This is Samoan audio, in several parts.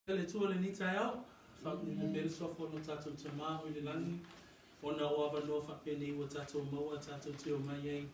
Le Atua lenei taeao, faamanuia pea le Suafa o lo tatou Tama o i le Lagi, ona o avanoa faapenei ua tatou maua tatou te omai ai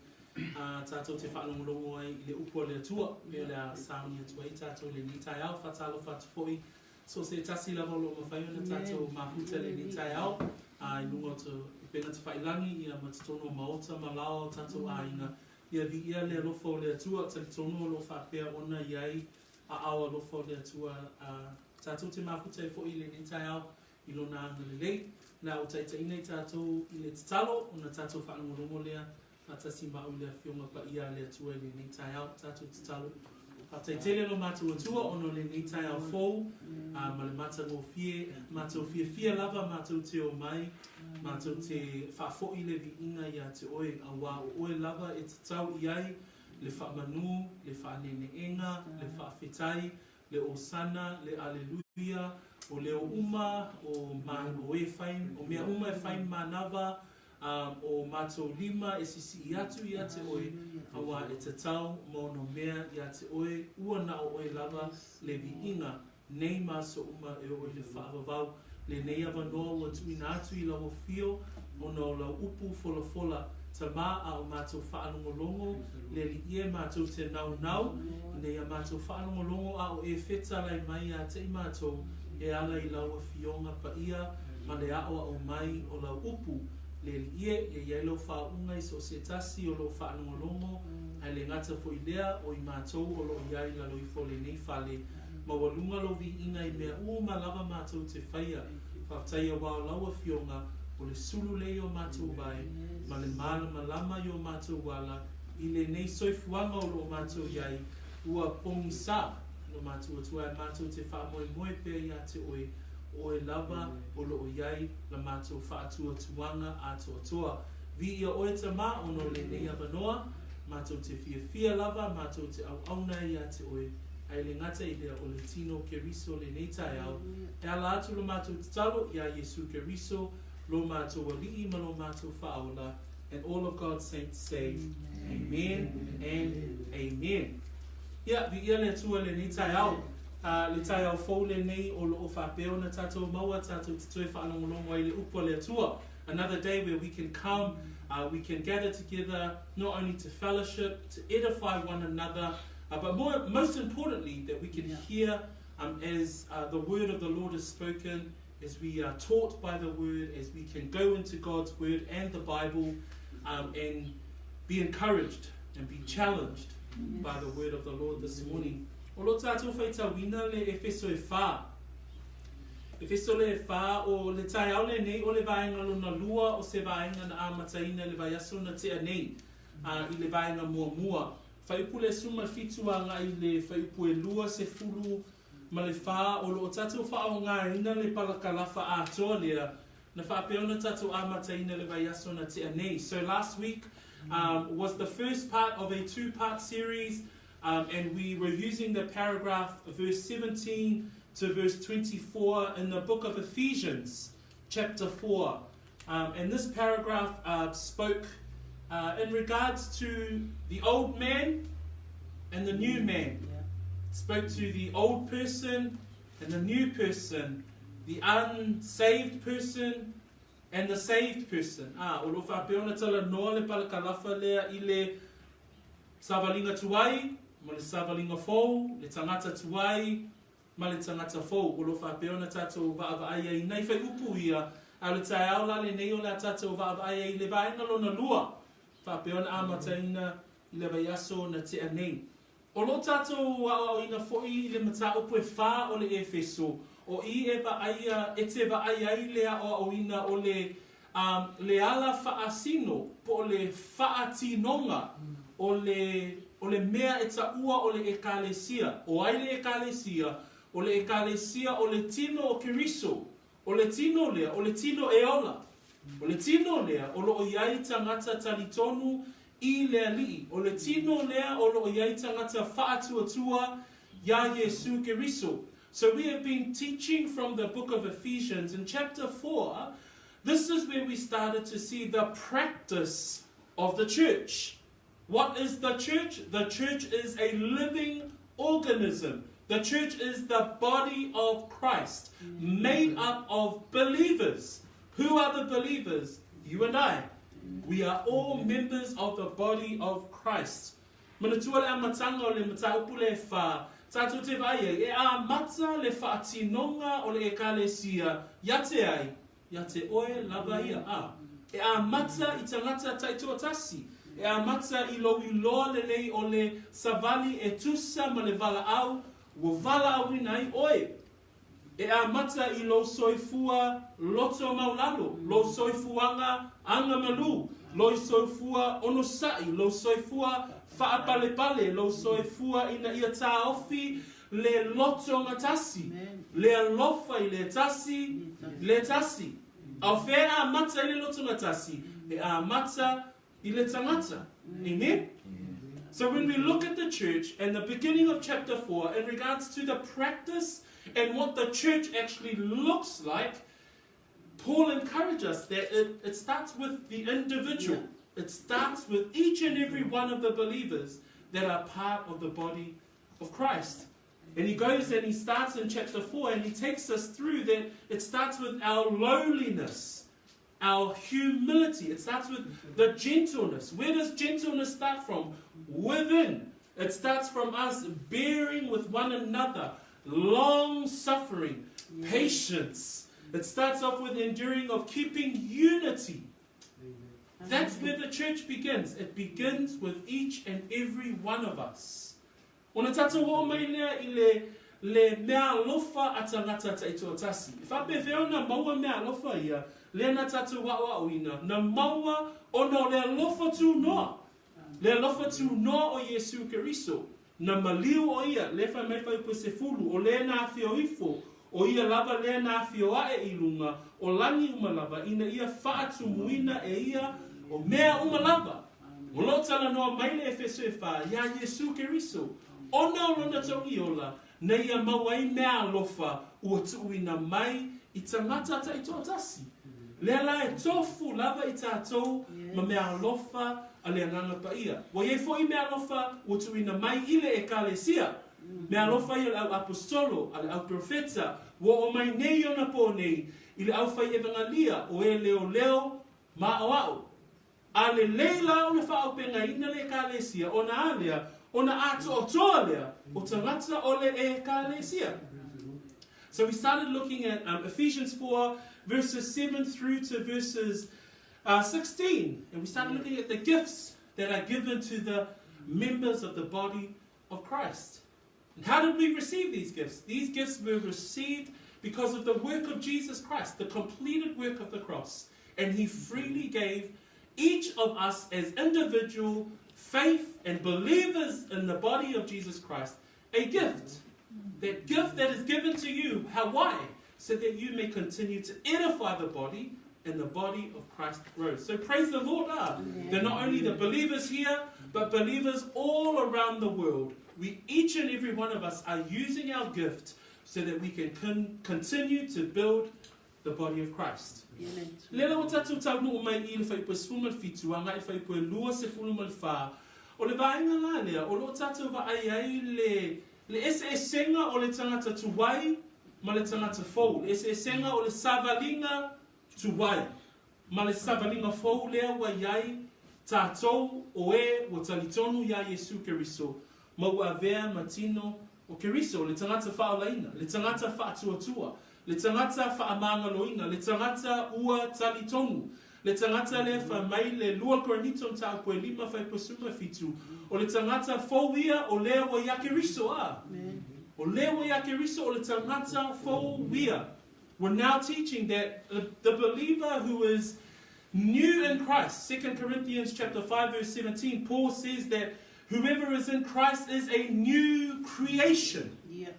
a tatou te faalogologo ai i le Upu a le Atua, pei o le a sauni atu ai tatou i lenei taeao. Faatalofa atu foi so o se tasi lava o lo o mafai ona tatou mafuta i lenei taeao a i luga o upega tafailagi ia ma totonu o maota ma laoa o tatou aiga. Ia viia le alofa o le Atua, talitonu o lo o faapea ona i ai Aao alofa o le Atua a tatou te mafuta ai foi i lenei taeao i Lona agalelei. O le a ou taitaiina i tatou i le tatalo ona tatou faalogologo lea faatasi ma au i le Afioga Paia a le Atua i lenei taeao. Tatou tatalo. Faafetai tele lo matou Atua ona o lenei taeao fou a ma le matagofie, matou fiafia lava matou te omai, matou te faafoi le viiga ia te Oe, auā o Oe lava e tatau i ai le faamanu, le faaneeneega, le faafetai, le osana, le aleluia, o leo uma, o ma, o e fai, o mea uma e fai manava, a, o matou lima e sisii atu ia te oe, auā e tatau ma ono mea ia te oe, ua na o oe lava le viiga nei ma aso uma e oo i le faavavau. Lenei avanoa ua tuuina atu i lau afio ona o lau upu folafola Tama a o matou faalogologo le Alii e matou te naunau ina ia matou faalogologo a o e fetalai mai ia te i matou e ala i lau afioga paia ma le aʻoaʻo mai o lau upu le Alii e ia i ai lau faauuga i so o se tasi o lou faalogologo ae le gata foi lea o i matou o lo o i ai i lalo ifo o lenei fale Maualuga lou viiga i mea uma lava matou te faia. Faafetai auā o lau Afioga, o le sulu lea i o matou vae, ma le malamalama i o matou ala, i lenei soifuaga o lo o matou i ai, ua pogisa lo matou Atua ae matou te faamoemoe pea ia te Oe, o Oe lava o lo o i ai la matou faatuatuaga atoatoa. Viia Oe Tama ona o lenei avanoa, matou te fiafia lava, matou te auauna ai ia te Oe. Ae le gata i lea, o le tino o Keriso lenei taeao, e ala atu lo matou tatalo iā Iesu Keriso, lo matou Alii ma lo matou Faaola, and all of God's saints say, Amen and Amen. Ia, viia le Atua lenei taeao. A, le taeao fou lenei o lo o faapea ona tatou maua tatou te toe faalogologo ai i le upu a le Atua. Another day where we can come, uh, we can gather together not only to fellowship, to edify one another, Uh, but more, most importantly, that we can yeah. hear um, as uh, the word of the Lord is spoken, as we are taught by the word, as we can go into God's word and the Bible um, and be encouraged and be challenged yes. by the word of the Lord this morning. O lo tātou whaitauina le Efeso e whā. Efeso le e whā o le taeao lenei o le vaenga lona lua o se vaenga na āmataina le vaiaso na tea nei a, i le vaenga muamua. Fuaiupu le 17 agai i le fuaiupu e 24 o lo o tatou faaaogaina le palakalafa atoa lea na faapea ona tatou amataina le vaiaso na tea nei. So last week um, was the first part of a two-part series um, and we were using the paragraph verse 17 to verse 24 in the book of Ephesians chapter 4. Um, and this paragraph uh, spoke uh, in regards to the old man and the new man. Yeah. It spoke to the old person and the new person, the unsaved person and the saved person. Ah, o lo whaapeona tala noa le palakalafa lea i le savaliga tuai, ma le savaliga fou, le tagata tuai, ma le tagata fou, o lo o faapea ona tatou vaavaai ai nai fuaiupu ia, a o le taeao la lenei o le a tatou vaavaai ai i le vaega lona lua, faapea ona amataina i le vaiaso na tea nei. O lo tatou aoaoina foi i le mataupu e fa o le Efeso, o i e vaaia, e te vaai ai le aoaoina o le A le ala faasino po o le faatinoga o le, o le mea e taua o le Ekalesia. O ai le Ekalesia? O le Ekalesia o le tino o Keriso. O le tino lea, o le tino e ola. O le tino lea o lo o i ai tagata talitonu i le Alii. O le tino lea o lo o i ai tagata faatuatua iā Iesu Keriso. So we have been teaching from the book of Ephesians in chapter 4 This is where we started to see the practice of the church. What is the church? The church is a living organism. The church is the body of Christ, made up of believers. Who are the believers? You and I. We are all members of the body of Christ. Manatua le amatanga o le mataupu le whā, tātou te vaai ai, e āmata le whaatinoga o le ekalesia ia te ai, ia te oe lava ia, ā, e amata i tangata taitoatasi, e amata i lou iloa lelei o le savali e tusa ma le valaau ua valaauina ai oe, e amata i lou soifua loto maulalo, lou soifuaga agamalu, lou soifua onosai, lou soifua faapalepale, lou soifua ina ia taofi le loto gatasi, le alofa i le tasi, le tasi. A o fea e amata ai le loto gatasi? E amata i le tagata. Amen? So when we look at the church and the beginning of chapter 4 in regards to the practice and what the church actually looks like, Paul encourages us that it, it starts with the individual. Yeah. It starts with each and every one of the believers that are part of the body of Christ. And he goes and he starts in chapter 4 and he takes us through that it starts with our lowliness, our humility. It starts with the gentleness. Where does gentleness start from? Within. It starts from us bearing with one another, long suffering, patience. It starts off with enduring of keeping unity. That's where the church begins. It begins with each and every one of us. Ona tātou oo mai lea i le, le mea alofa a tagata taitoatasi. E faapefea ona maua mea alofa ia, lea na tātou aʻoaʻoina, na maua ona o le alofa tūnoa. Le alofa tūnoa o Iesū Keriso, na maliu ʻo ia, lea fai mai fai pese fulu, o lea na afio ifo, ʻo ia lava lea na afio aʻe i luga, o lani uma lava, ina ia faatumuina e ia o mea uma lava. O loo talanoa mai le Efeso e whā, iā Iesū Keriso, ona o lona togi ola, na ia mau ai mea alofa ua tuuina mai i tagata taitoatasi. Lea la e tofu lava i tātou ma mea alofa a le Agaga Paia. Ua i ai foʻi mea alofa ua tuuina mai i le Ekalesia. Mea alofa ia o le au aposetolo, a le au perofeta, ua oo mai nei i ona pō nei, i le au fai evangalia o e leoleo ma aʻoaʻo. A lelei la o le faaʻaupegaina le Ekalesia, ona a lea, ona atoatoa lea o tagata o le Ekalesia. So we started looking at um, Ephesians 4, verses 7 through to verses uh, 16. And we started looking at the gifts that are given to the members of the body of Christ. And how did we receive these gifts? These gifts were received because of the work of Jesus Christ, the completed work of the cross. And he freely gave each of us as individual faith and believers in the body of Jesus Christ a gift. That gift that is given to you. How, why? So that you may continue to edify the body and the body of Christ grows. So praise the Lord. Ah, They're not only the believers here, but believers all around the world. We, each and every one of us, are using our gift so that we can con- continue to build the body of Christ. Lea la ua tatou taunuu mai i le fuaiupu e 17 agai i le fuaiupu e 24, o le vaega la lea o lo o tatou vaai ai le le eseesega o le tagata tuai ma le tagata fou, le eseesega o le savaliga tuai ma le savaliga fou lea ua i ai tatou o e ua talitonu iā Iesū Keriso ma ua avea ma tino o Keriso, le tagata faaolaina, le tagata faatuatua, le tagata faamagaloina, le tagata ua talitonu, le tagata lea fai mai le 2 Korinito mataupu e 5 fuaiupu e 17, o le tagata fou ia o lea ua iā Keriso, a. O lea ua iā Keriso o le tagata fou ia. We're now teaching that the, the believer who is new in Christ, 2 Corinthians chapter 5 verse 17, Paul says that whoever is in Christ is a new creation. Yeah.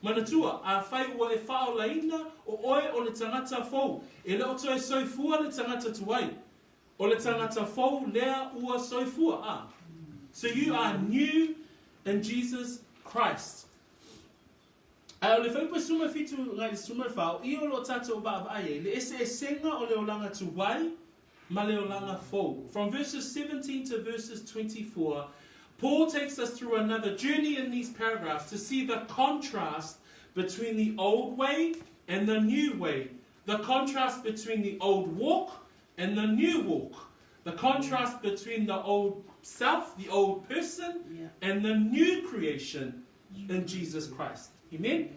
Manatua, afai ua e faaolaina o oe o le tagata fou, e le o toe soifua le tagata tuai. O le tagata fou lea ua soifua. Ah. So you are new in Jesus Christ. Ae o le fuaiupu e 17 agai i le 14, o i o lo o tatou vaavaai ai, le eseesega o le olaga tuai ma le olaga fou. From verses 17 to verses 24, Paul takes us through another journey in these paragraphs to see the contrast between the old way and the new way. The contrast between the old walk and the new walk. The contrast between the old self, the old person, yeah. and the new creation in Jesus Christ. Amen?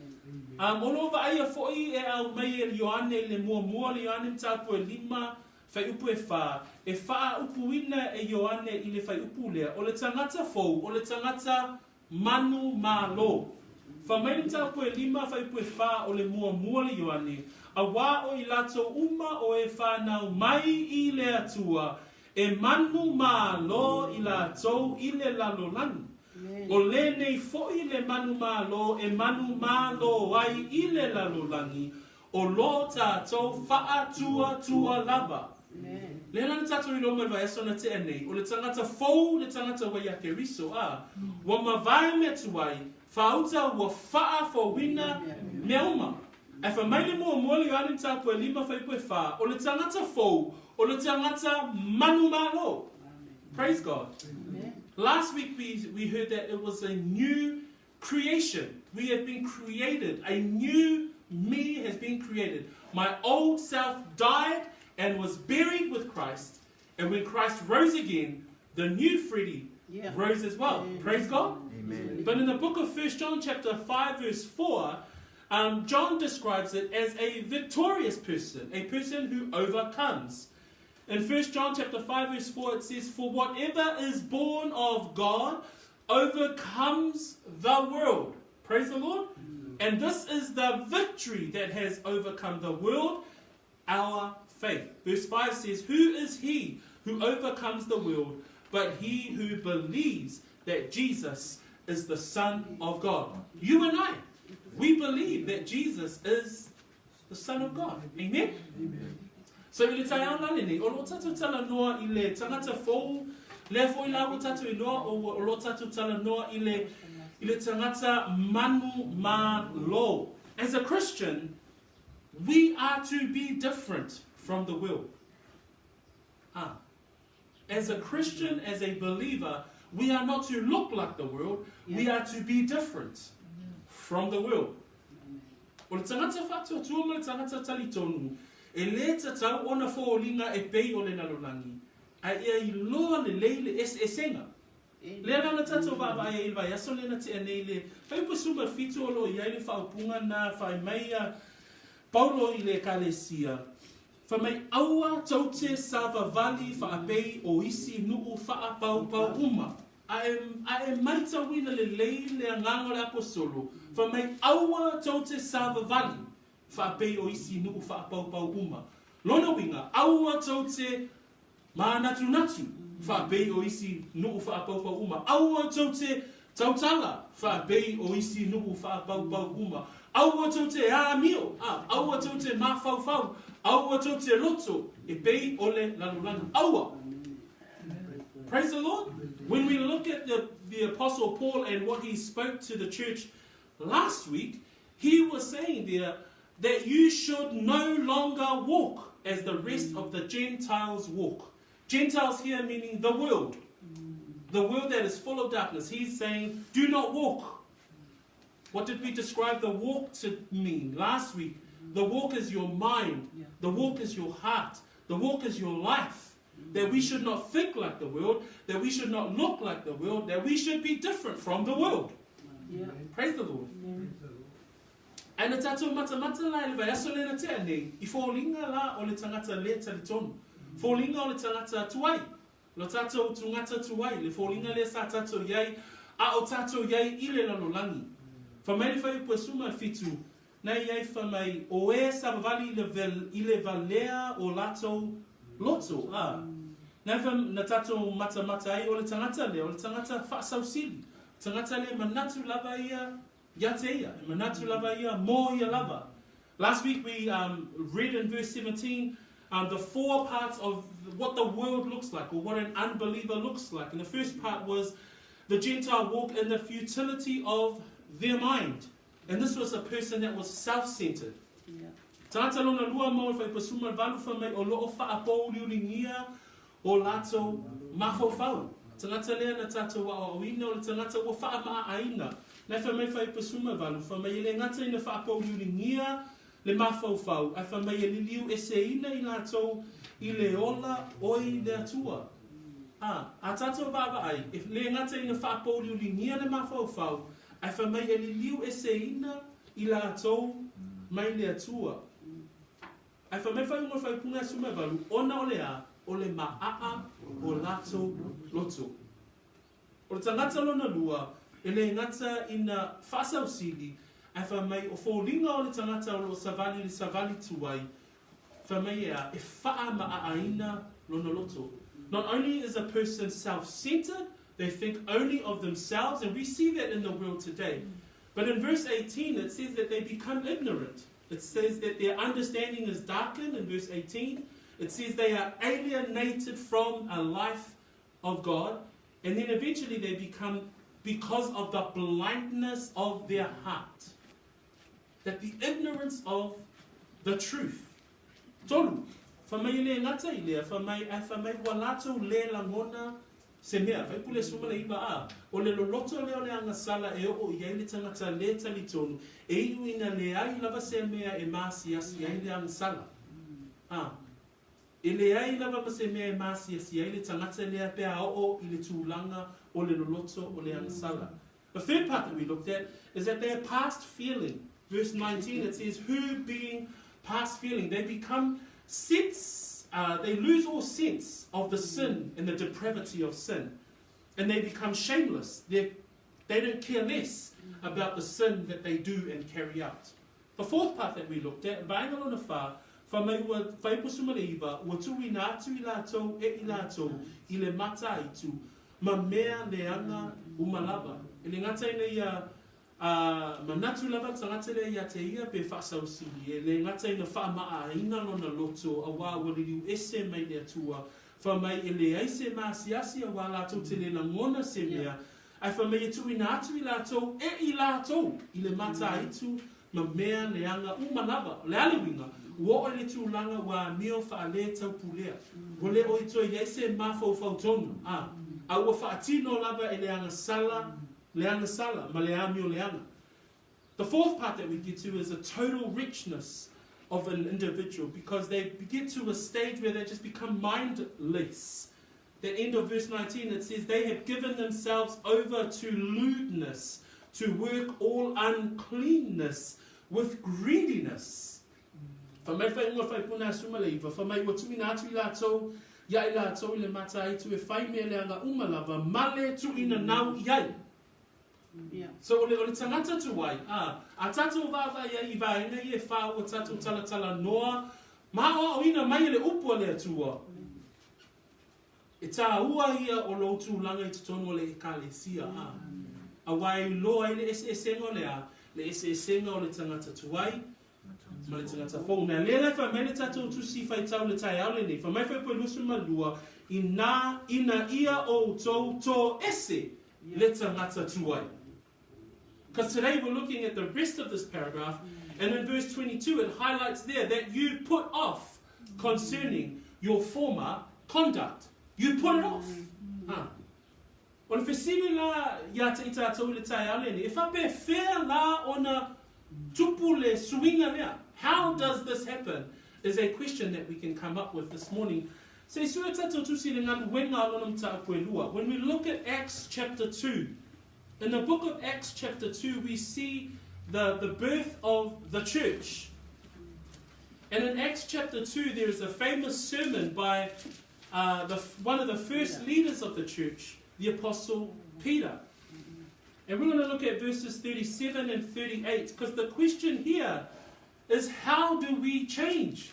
Um, o lo vaaia fo'i e au mai e Ioane i le muamua le Ioane mataupu e lima fuaiupu e fā, e faaupuina e Ioane i le fuaiupu lea, o le tagata fou, o le tagata manumalo. Fai mai le mataupu e lima fuaiupu e fā o le muamua le Ioane, auā o i latou uma o e fanau mai i le Atua, e manumalo i latou i le lalolagi. O lenei foi le manumalo e manumalo ai i le lalolagi, o lo tatou faatuatua lava. Lea la na tatou iloa mai le vaiaso na tea nei, o le tagata fou le tagata ua iā Keriso, ā, ua mavae mea tuai, faauta ua faafouina mea uma. Ae fai mai le muamua le Ioane mataupu e lima fuaiupu e fā, o le tagata fou, o le tagata manumalo. Praise God. Last week we, we heard that it was a new creation. We have been created. A new me has been created. My old self died and was buried with Christ. And when Christ rose again, the new Freddie yeah. rose as well. Amen. Praise God. Amen. But in the book of First John chapter 5 verse 4, um, John describes it as a victorious person, a person who overcomes. In 1 John chapter 5 verse 4 it says, For whatever is born of God overcomes the world. Praise the Lord. And this is the victory that has overcome the world, our faith. Verse 5 says, Who is he who overcomes the world but he who believes that Jesus is the Son of God? You and I, we believe that Jesus is the Son of God. Amen? Amen. So i le taeao la lenei, o lo tatou talanoa i le tagata fou, lea foi la ua tatou iloa o, o lo tatou talanoa i le, i le tagata manumalo. As a Christian, we are to be different from the world. Ah. As a Christian, as a believer, we are not to look like the world, yeah. we are to be different from the world. O le tagata faatuatua ma le tagata talitonu, e lē tatau ona foliga e pei o le lalolagi, a ia iloa lelei le eseesega. Lea la na tatou vaavaai ai i le vaiaso lea na tea nei le fuaiupu 17 o lo o i ai le faaupuga na fai mai a Paulo i le Ekalesia, fai mai, Aua tou te savavali faapei o isi nuu faapaupau uma. A e, a e maitauina lelei le agaga o le Aposolo, fai mai, Aua tou te savavali faapei o isi nuu faapaupau uma. Lona uiga, aua tou te manatunatu faapei o isi nuu faapaupau uma. Aua tou te tautala faapei o isi nuu faapaupau uma. Aua tou te amio, a, aua tou te mafaufau, aua tou te loto e pei o le lalolagi. Aua! Praise the Lord. When we look at the, the Apostle Paul and what he spoke to the church last week, he was saying there that you should no longer walk as the rest of the Gentiles walk. Gentiles here meaning the world. The world that is full of darkness. He's saying, do not walk. What did we describe the walk to mean last week? The walk is your mind. The walk is your heart. The walk is your life. That we should not think like the world, that we should not look like the world, that we should be different from the world. Yeah. Praise the Lord. Ae na tatou matamata la i le vaiaso lea na tea nei, i foliga la o le tagata le talitonu. Foliga o le tagata tuai. Lo tatou tugata tuai, le foliga lea sa tatou i ai, a o tatou i ai i le lalolagi. Fai mai le fuaiupu e 17, na i ai fai mai, o e savavali i le, i le valea o latou loto, a. Na fai, na tatou matamata ai o le tagata lea, o le tagata faasausili. Tagata lea manatu lava ia Ia te ia, e manatu lava ia, mō ia lava. Last week we um, read in verse 17 um, the four parts of what the world looks like or what an unbeliever looks like. And the first part was the Gentile walk in the futility of their mind. And this was a person that was self-centered. Yeah. Tagata lona lua mo e fuaiupu 18 fai mai o lo o faapouliuligia o latou mafaufau. Tagata lea na tātou aoaoina o le tagata ua faamaaaina. Na e fai mai Fuaiupu 18, fai mai e le gata ina faapouliuligia le mafaufau, ae fai mai e liliu eseina i latou i le ola oi le Atua. A, a tātou vaavaai, e le gata ina faapouliuligia le mafaufau, ae fai mai e liliu eseina i latou mai le Atua. Ae fai mai faaiuga o le faaiupuga 18, ona o le a? O le maaa o latou loto. O le tagata lona lua, e le gata ina faasausili, ae fai mai o foliga o le tagata o lo o savali i le savali tuai, fai mai e a? E faamaaaina lona loto. Not only is a person self-centered, they think only of themselves, and we see that in the world today. But in verse 18, it says that they become ignorant. It says that their understanding is darkened in verse 18. It says they are alienated from a life of God. And then eventually they become, because of the blindness of their heart, that the ignorance of the truth. Tolu, fai mai e le gata i lea, fai mai, ae fai mai ua latou le lagona se mea. Faipule 19 a, o le loloto lea o le agasala e oo i ai le tagata le talitonu, e iu ina leai lava se mea e maasiasi ai le agasala. A, e leai lava ma se mea e maasiasi ai le tagata lea pe a oo i le tulaga o le loloto o le agasala. The third part that we looked at is that they are past feeling. Verse 19, it says, who being past feeling, they become sense, they lose all sense of the sin and the depravity of sin. And they become shameless. They don't care less about the sin that they do and carry out. The fourth part that we looked at, vaega lona whā, fai mai ua fuaiupu 19, ua tuuina atu i latou e i latou i le mataitu ma mea leaga uma lava. E le gata ina ia a manatu lava le tagata lea ia te ia pe faasausili, e le gata ina faamaaaina lona loto auā ua liliu ese mai le Atua, fai mai e leai se maasiasi auā latou te le lagona se mea, ae fai mai e tuuina atu i latou e i latou i le mataitu ma mea leaga uma lava. O le a le uiga? Ua oo i le tulaga ua amio faaletaupulega. Ua le o i toe i ai se mafaufau tonu, a, a ua faatino lava e le agasala le agasala ma le amio leaga. The fourth part that we get to is a total richness of an individual because they get to a stage where they just become mindless. The end of verse 19, it says, they have given themselves over to lewdness, to work all uncleanness with greediness. Fai mai faaiuga faipuna 19, fai mai ua tuuina atu i latou, ia i latou i le mataitu e fai mea leaga uma lava, ma le tuuina nau i ai. So o le, o le tagata tuai, a, a tatou vaavaai ai i vaega ia e whā ua tatou talatala noa, ma aoaoina mai e le upu a le Atua. E tāua ia o lou tulaga i totonu o le Ekalesia, ā, auā e iloa ai le eseesega o le a, le eseesega o le tagata tuai ma le tagata fou. Mea lea la e fai mai le tatou Tusi Faitau i le taeao lenei, fai mai Fuaiupu 22, Inā ina ia outou toese le tagata tuai. Because today we're looking at the rest of this paragraph, and in verse 22 it highlights there that you put off concerning your former conduct. You put it off. Ah. O le fesili la ia te i tātou i le taeao lenei, e faapefea la ona tupu le suiga lea? How does this happen? Is a question that we can come up with this morning. Se i sue tātou tusi le galuega a lona mataupu e lua. When we look at Acts chapter 2, In the book of Acts chapter 2, we see the, the birth of the church. And in Acts chapter 2, there is a famous sermon by uh, the, one of the first leaders of the church, the Apostle Peter. And we're going to look at verses 37 and 38 because the question here is how do we change?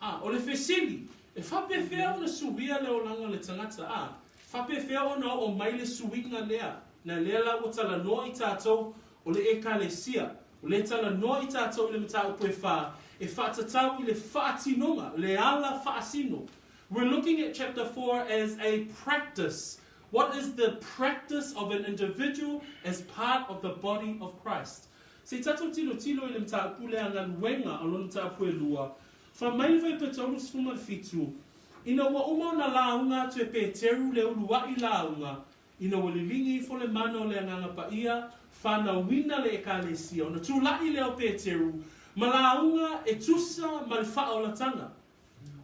A, o le fesili, e faapefea ona suia le olaga o le tagata? A, faapefea ona oo mai le suiga lea? Na lea la ua talanoa i tatou o le Ekalesia, o lea e talanoa i tatou i le mataupu e whā, e faatatau i le faatinoga, le ala faasino. We're looking at chapter 4 as a practice. What is the practice of an individual as part of the body of Christ? Se i tatou tilotilo i le mataupu lea galuega o lona mataupu e lua, Fai mai le Fuaiupu 37, Ina ua uma ona lauga atu e Peteru le uluaʻi lauga, ina ua liligi ifo le mana o le Agaga Paia, fanauina le Ekalesia, ona tulaʻi lea o Peteru ma lauga e tusa ma le faaolataga.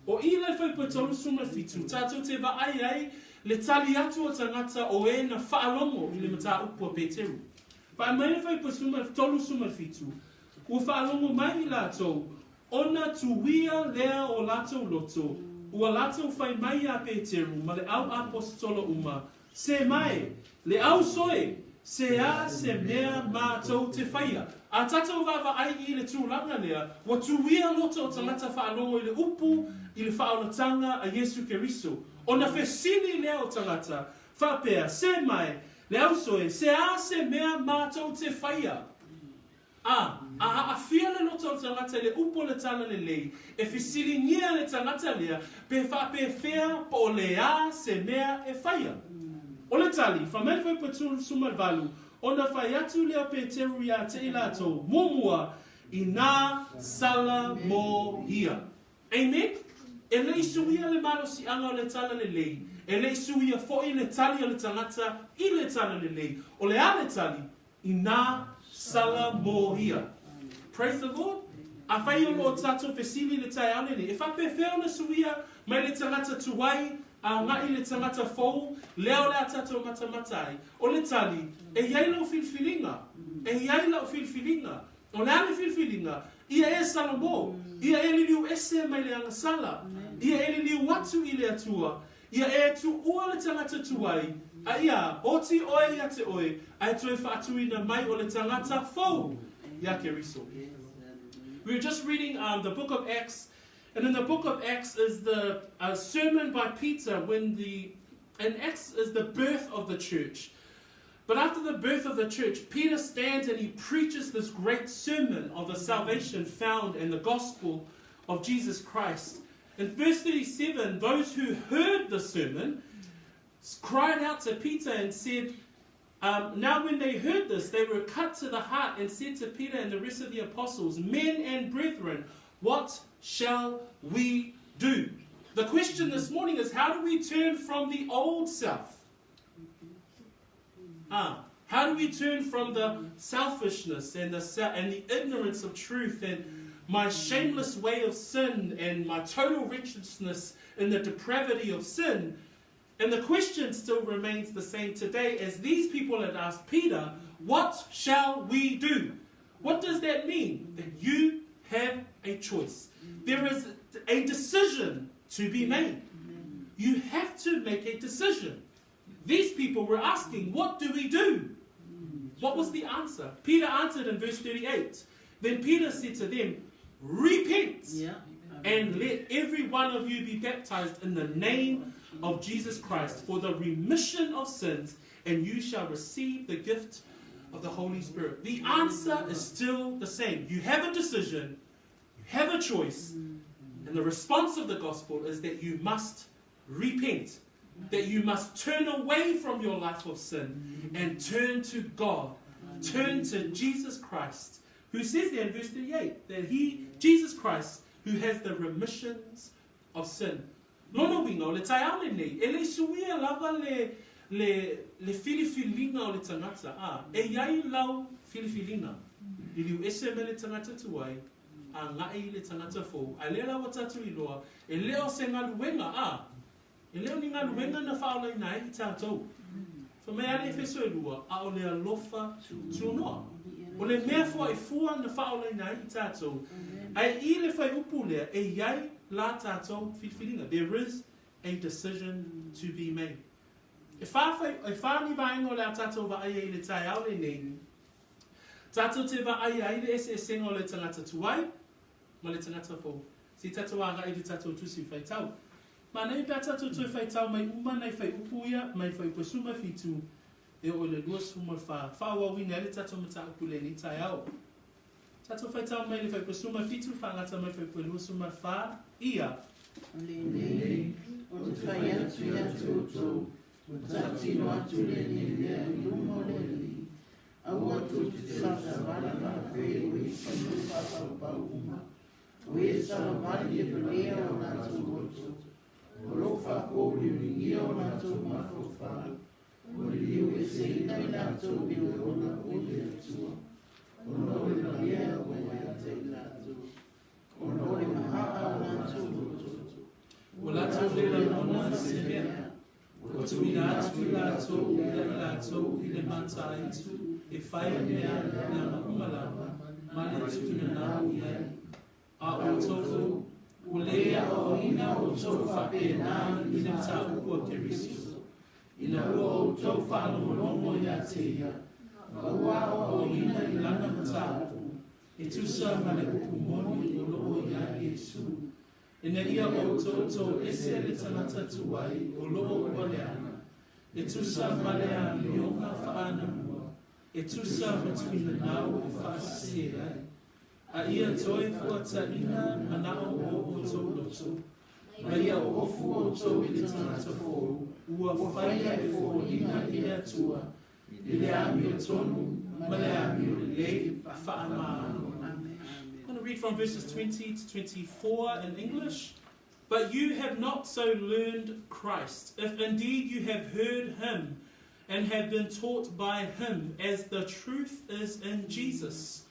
O i le fuaiupu 37, tatou te vaai ai le tali atu o tagata o e na faalogo i le mataupu a Peteru. Vaai mai le fuaiupu 37, Ua faalogo mai i latou, ona tuia lea o latou loto, ua latou fai mai iā Peteru ma le au aposetolo uma, Se mae, le au soe, se a se mea matou te faia? A tatou vaavaai i le tulaga lea, ua tuia loto o tagata faalogo i le upu i le faaolataga a Iesu Keriso. Ona fesili lea o tagata, faapea, Se mae, le au soe, se a se mea matou te faia? A, a aafia le loto o le tagata i le upu o le talalelei, e fesiligia le tagata lea pe faapefea po o le a se mea e faia. O le tali, fai mai le fuaiupu 38, ona fai atu lea o Peteru iā te i latou, muamua, inā sala mo ia. Amen. E le i suia le malosiaga o le talalelei, e le i suia foi le tali a le tagata i le talalelei. O le a le tali? Inā sala mō ia. Praise the Lord. Afai o lo o tatou fesili i le taeao lenei, e faapefea ona suia mai le tagata tuai agai le tagata fou lea o le a tatou matamata ai? O le tali, e i ai lau filifiliga. E i ai lau filifiliga. O le a le filifiliga? Ia e Salomō. Ia e liliu ese mai le agasala. Ia e liliu atu i le Atua. Ia e tuua le tagata tuai, a ia oti oe ia te oe, a e toe faatuina mai o le tagata fou ia Keriso. We were just reading the book of Acts, and in the book of Acts is the sermon by Peter when the, and Acts is the birth of the church. But after the birth of the church, Peter stands and he preaches this great sermon of the salvation found in the gospel of Jesus Christ. In verse 37, those who heard the sermon cried out to Peter and said, Now when they heard this, they were cut to the heart and said to Peter and the rest of the apostles, Men and brethren, what shall we do? The question this morning is, how do we turn from the old self? How do we turn from the selfishness and the, and the ignorance of truth and my shameless way of sin and my total wretchedness in the depravity of sin? And the question still remains the same today as these people had asked Peter, What shall we do? What does that mean? That you have a choice. There is a decision to be made. You have to make a decision. These people were asking, What do we do? What was the answer? Peter answered in verse 38. Then Peter said to them, Repent yeah. and let every one of you be baptized in the name of Jesus Christ for the remission of sins, and you shall receive the gift of the Holy Spirit. The answer is still the same. You have a decision, you have a choice, and the response of the gospel is that you must repent, that you must turn away from your life of sin and turn to God, turn to Jesus Christ, who says there in verse 38 that he, Jesus Christ, who has the remissions of sin. Lona uiga, o le taeao lenei, e le i suia lava le, le, le filifiliga o le tagata, ā, e i ai lau filifiliga, liliu ese mai le tagata tuai, agai i le tagata fou, a lea la ua tatou iloa, e le o se galuega, ā, e le o ni galuega na faaolaina ai i tatou. Fai mai a le Efeso e lua, a o le alofa tunoa. O le mea foai fua na faaolaina ai i tatou, ae i le fuaiupu lea, e i ai la tatou filifiliga. There is a decision to be made. E whā, e whā ni vaega o le a tatou vaai ai i le taeao lenei, Tatou te vaai ai le eseesega o le tagata tuai ma le tagata fou. Se i tatou agai i le tatou tusi whaitau. Mānaia pe a tatou toe whaitau mai uma nai whaiupu ia, mai whaiupu e 17 e oo i le 24, whaauauina ai le tatou mataupu lenei taeao. Tatou whaitau mai le whaiupu e 17, whaangata mai whaiupu e 24, ia. Lenei, o te whai atu ia te outou, Ua tatino atu lenei mea i luma o le Alii, aua tou te savasavali faapea o e tino faapaupau uma, o e savavali e valea o latou loto. O lo o faapouliuligia o latou mafaufau, ua liliu eseina i latou i le ola o le Atua, ona o le valea ua ia te i latou, ona o le mahaa o latou loto. Ua latou le lagona se mea, ua tuuina atu i latou ia i latou i le mataitu e fai mea leaga uma lava, ma le tuuina i ai. A outou, ua le aoaoina outou faapena i le mataupu a Keriso, ina ua outou faalogologo ia te ia, ma ua aoaoina i lana mataupu, e tusa ma le upu moni o lo o iai Iesu, ina ia outou toese le tagata tuai o lo o ua leaga, e tusa ma le amioga faaanamua, e tusa ma tuuina e faasese ai. A ia toe fuataina manao o outou loto, ma ia ofu outou i le tagata fou, ua faia e foliga i le Atua, i le amiotonu ma le amio lelei faamalo. I'm going to read from verses 20 to 24 in English. But you have not so learned Christ, if indeed you have heard him and have been taught by him, as the truth is in Jesus,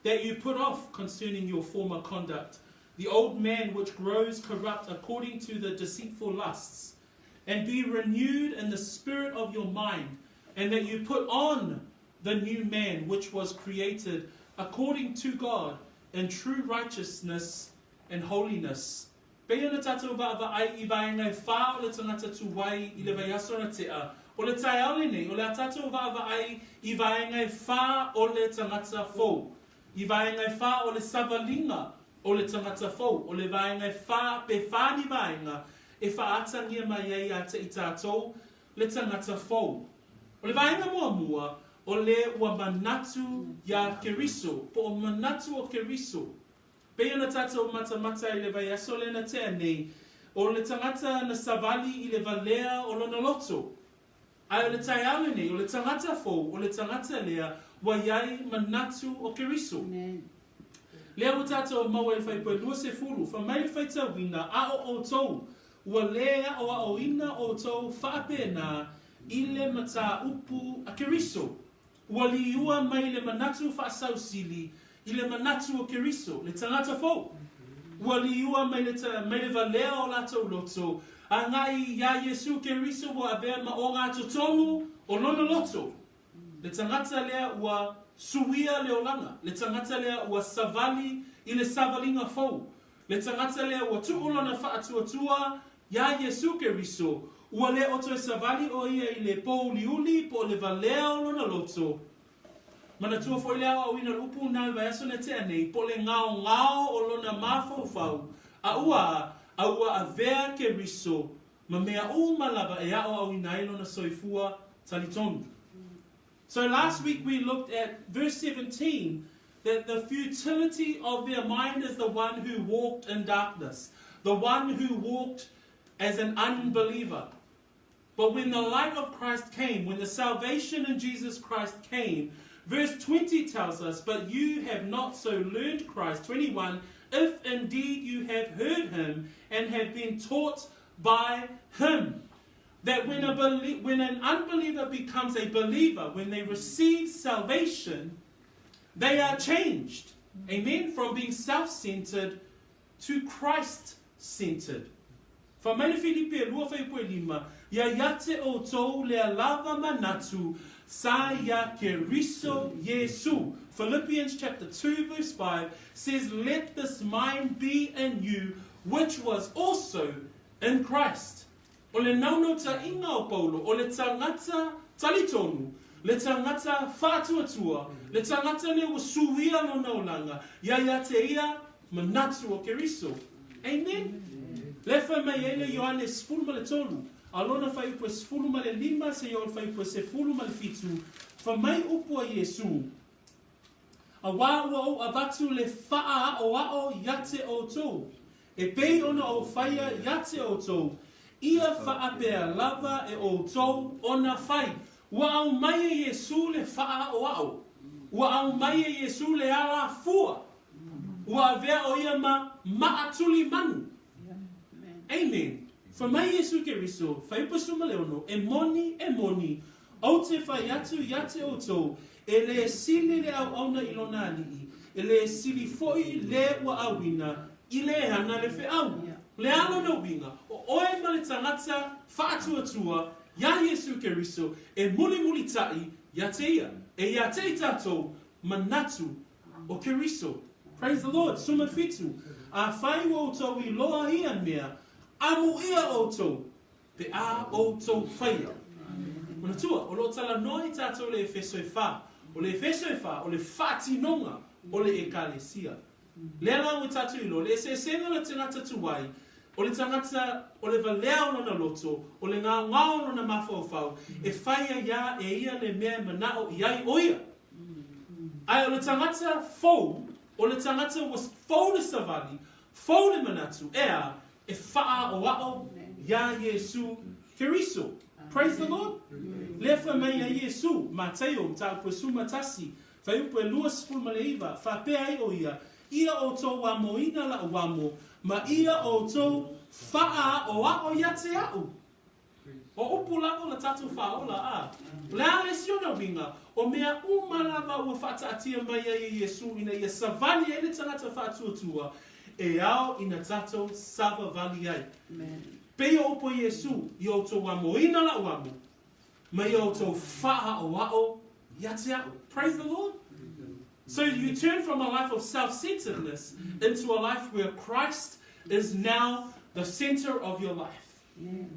that you put off concerning your former conduct the old man which grows corrupt according to the deceitful lusts, and be renewed in the spirit of your mind, and that you put on the new man which was created according to God in true righteousness and holiness. Pei ona tatou vaavaai i vaega e whā o le tangata tuai i le vaiaso na tea, o le taeao lenei, o le a tatou vaavaai i vaega e whā o le tangata fou. I vaega e whā o le savaliga o le tangata fou, o le vaega e whā pe whā ni vaega e whaatangia mai ai a te i tātou le tangata fou. O le vaega muamua, o le ua manatu ia Keriso, po o manatu o Keriso. Pei ona tatou matamata i le vaiaso lea na tea nei, o le tagata na savali i le valea o lona loto. Ae o le taeao lenei, o le tagata fou, o le tagata lea ua iai manatu o Keriso. Lea ua tatou maua i le fuaiupu e 20, fai mai le faitauina, A o outou, ua le aoaoina outou faapena i le mataupu a Keriso. Ua liua mai le manatu faasausili i le manatu o Keriso, le tagata fou. Ua liua mai le, mai le valea o latou loto, agai iā Iesu Keriso ua avea ma ogatotonu o lona loto. Le tagata lea ua suia le olaga, le tagata lea ua savali i le savaliga fou, le tagata lea ua tuu lona faatuatua iā Iesu Keriso, ua le o toe savali o ia i le pōuliuli po o le valea o lona loto. Manatua foi le aoaoina o le upu na le vaiaso na tea nei, po o le gaogao o lona mafaufau, a ua a ua avea Keriso ma mea uma lava e aoaoina ai lona soifua talitonu. So last week we looked at verse 17, that the futility of their mind is the one who walked in darkness, the one who walked as an unbeliever. But when the light of Christ came, when the salvation in Jesus Christ came, verse 20 tells us, But you have not so learned Christ. 21, if indeed you have heard him and have been taught by him. That when, a when an unbeliever becomes a believer, when they receive salvation, they are changed. Amen? From being self centered to Christ centered. Fai mai le Filipi e lua fuaiupu e lima, Ia ia te outou lea lava manatu sa ia Keriso Iesu. Philippians chapter 2 verse 5 says, Let this mind be in you, which was also in Christ. O le naunautaiga o Paulo, o le tagata talitonu, le tagata faatuatua, le tagata lea ua suia lona olaga, ia ia te ia manatu o Keriso. Amen? Lea fai mai ai le Ioane 13, a lona fuaiupu e 15 seia oo i le fuaiupu e 17, fai mai upu a Iesu, Auā ua ou avatu le faaaoao ia te outou, e pei ona ou faia ia te outou, ia faapea lava e outou ona fai. Ua aumai e Iesu le faaaoao. Ua aumai e Iesu le alafua. Ua avea o ia ma maatulimanu. Amen. Fai mai Iesu Keriso, Fuaiupu 16, E moni, e moni, ou te fai atu ia te outou, e lē sili le auauna i lona alii, e lē sili foi le ua auina i le ana le feau. O le a lona uiga, o oe ma le tagata faatuatua iā Iesu Keriso e mulimulitaʻi ia te ia, e ia te i tatou manatu o Keriso. Praise the Lord. 17, Afai ua outou iloa ia mea, amuia outou pe a outou faia. Manatua, o lo o talanoa i tatou le Efeso e fa. O le Efeso e fa, o le faatinoga o le Ekalesia. Lea la ua tatou iloa, le eseesega o le tagata tuai, o le tagata o le valea o lona loto, o le gaogao o lona mafaufau, e fai ai a e ia le mea e manao i ai o ia. Ae o le tagata fou, o le tagata ua fou le savali, fou le manatu, ea, e faaoao iā Iesū Keriso. Praise the Lord! Lea fai mai ai Iesū, Mataio, mataupu e 11, fuaiupu e 29, faapea ai o ia, Ia outou amoina la'u amo, ma ia outou faaoao ia te a'u. O upu lava o le tatou faaola, a. O le a le isi ona uiga? O mea uma lava ua faataatia mai ai e Iesū ina ia savali ai le tagata faatuatua, e ao ina tatou savavali ai. Pei o upu a Iesū, Ia outou amoina la'u amo, ma ia outou faaaoao ia te a'u. Praise the Lord! So you turn from a life of self-centeredness into a life where Christ is now the center of your life.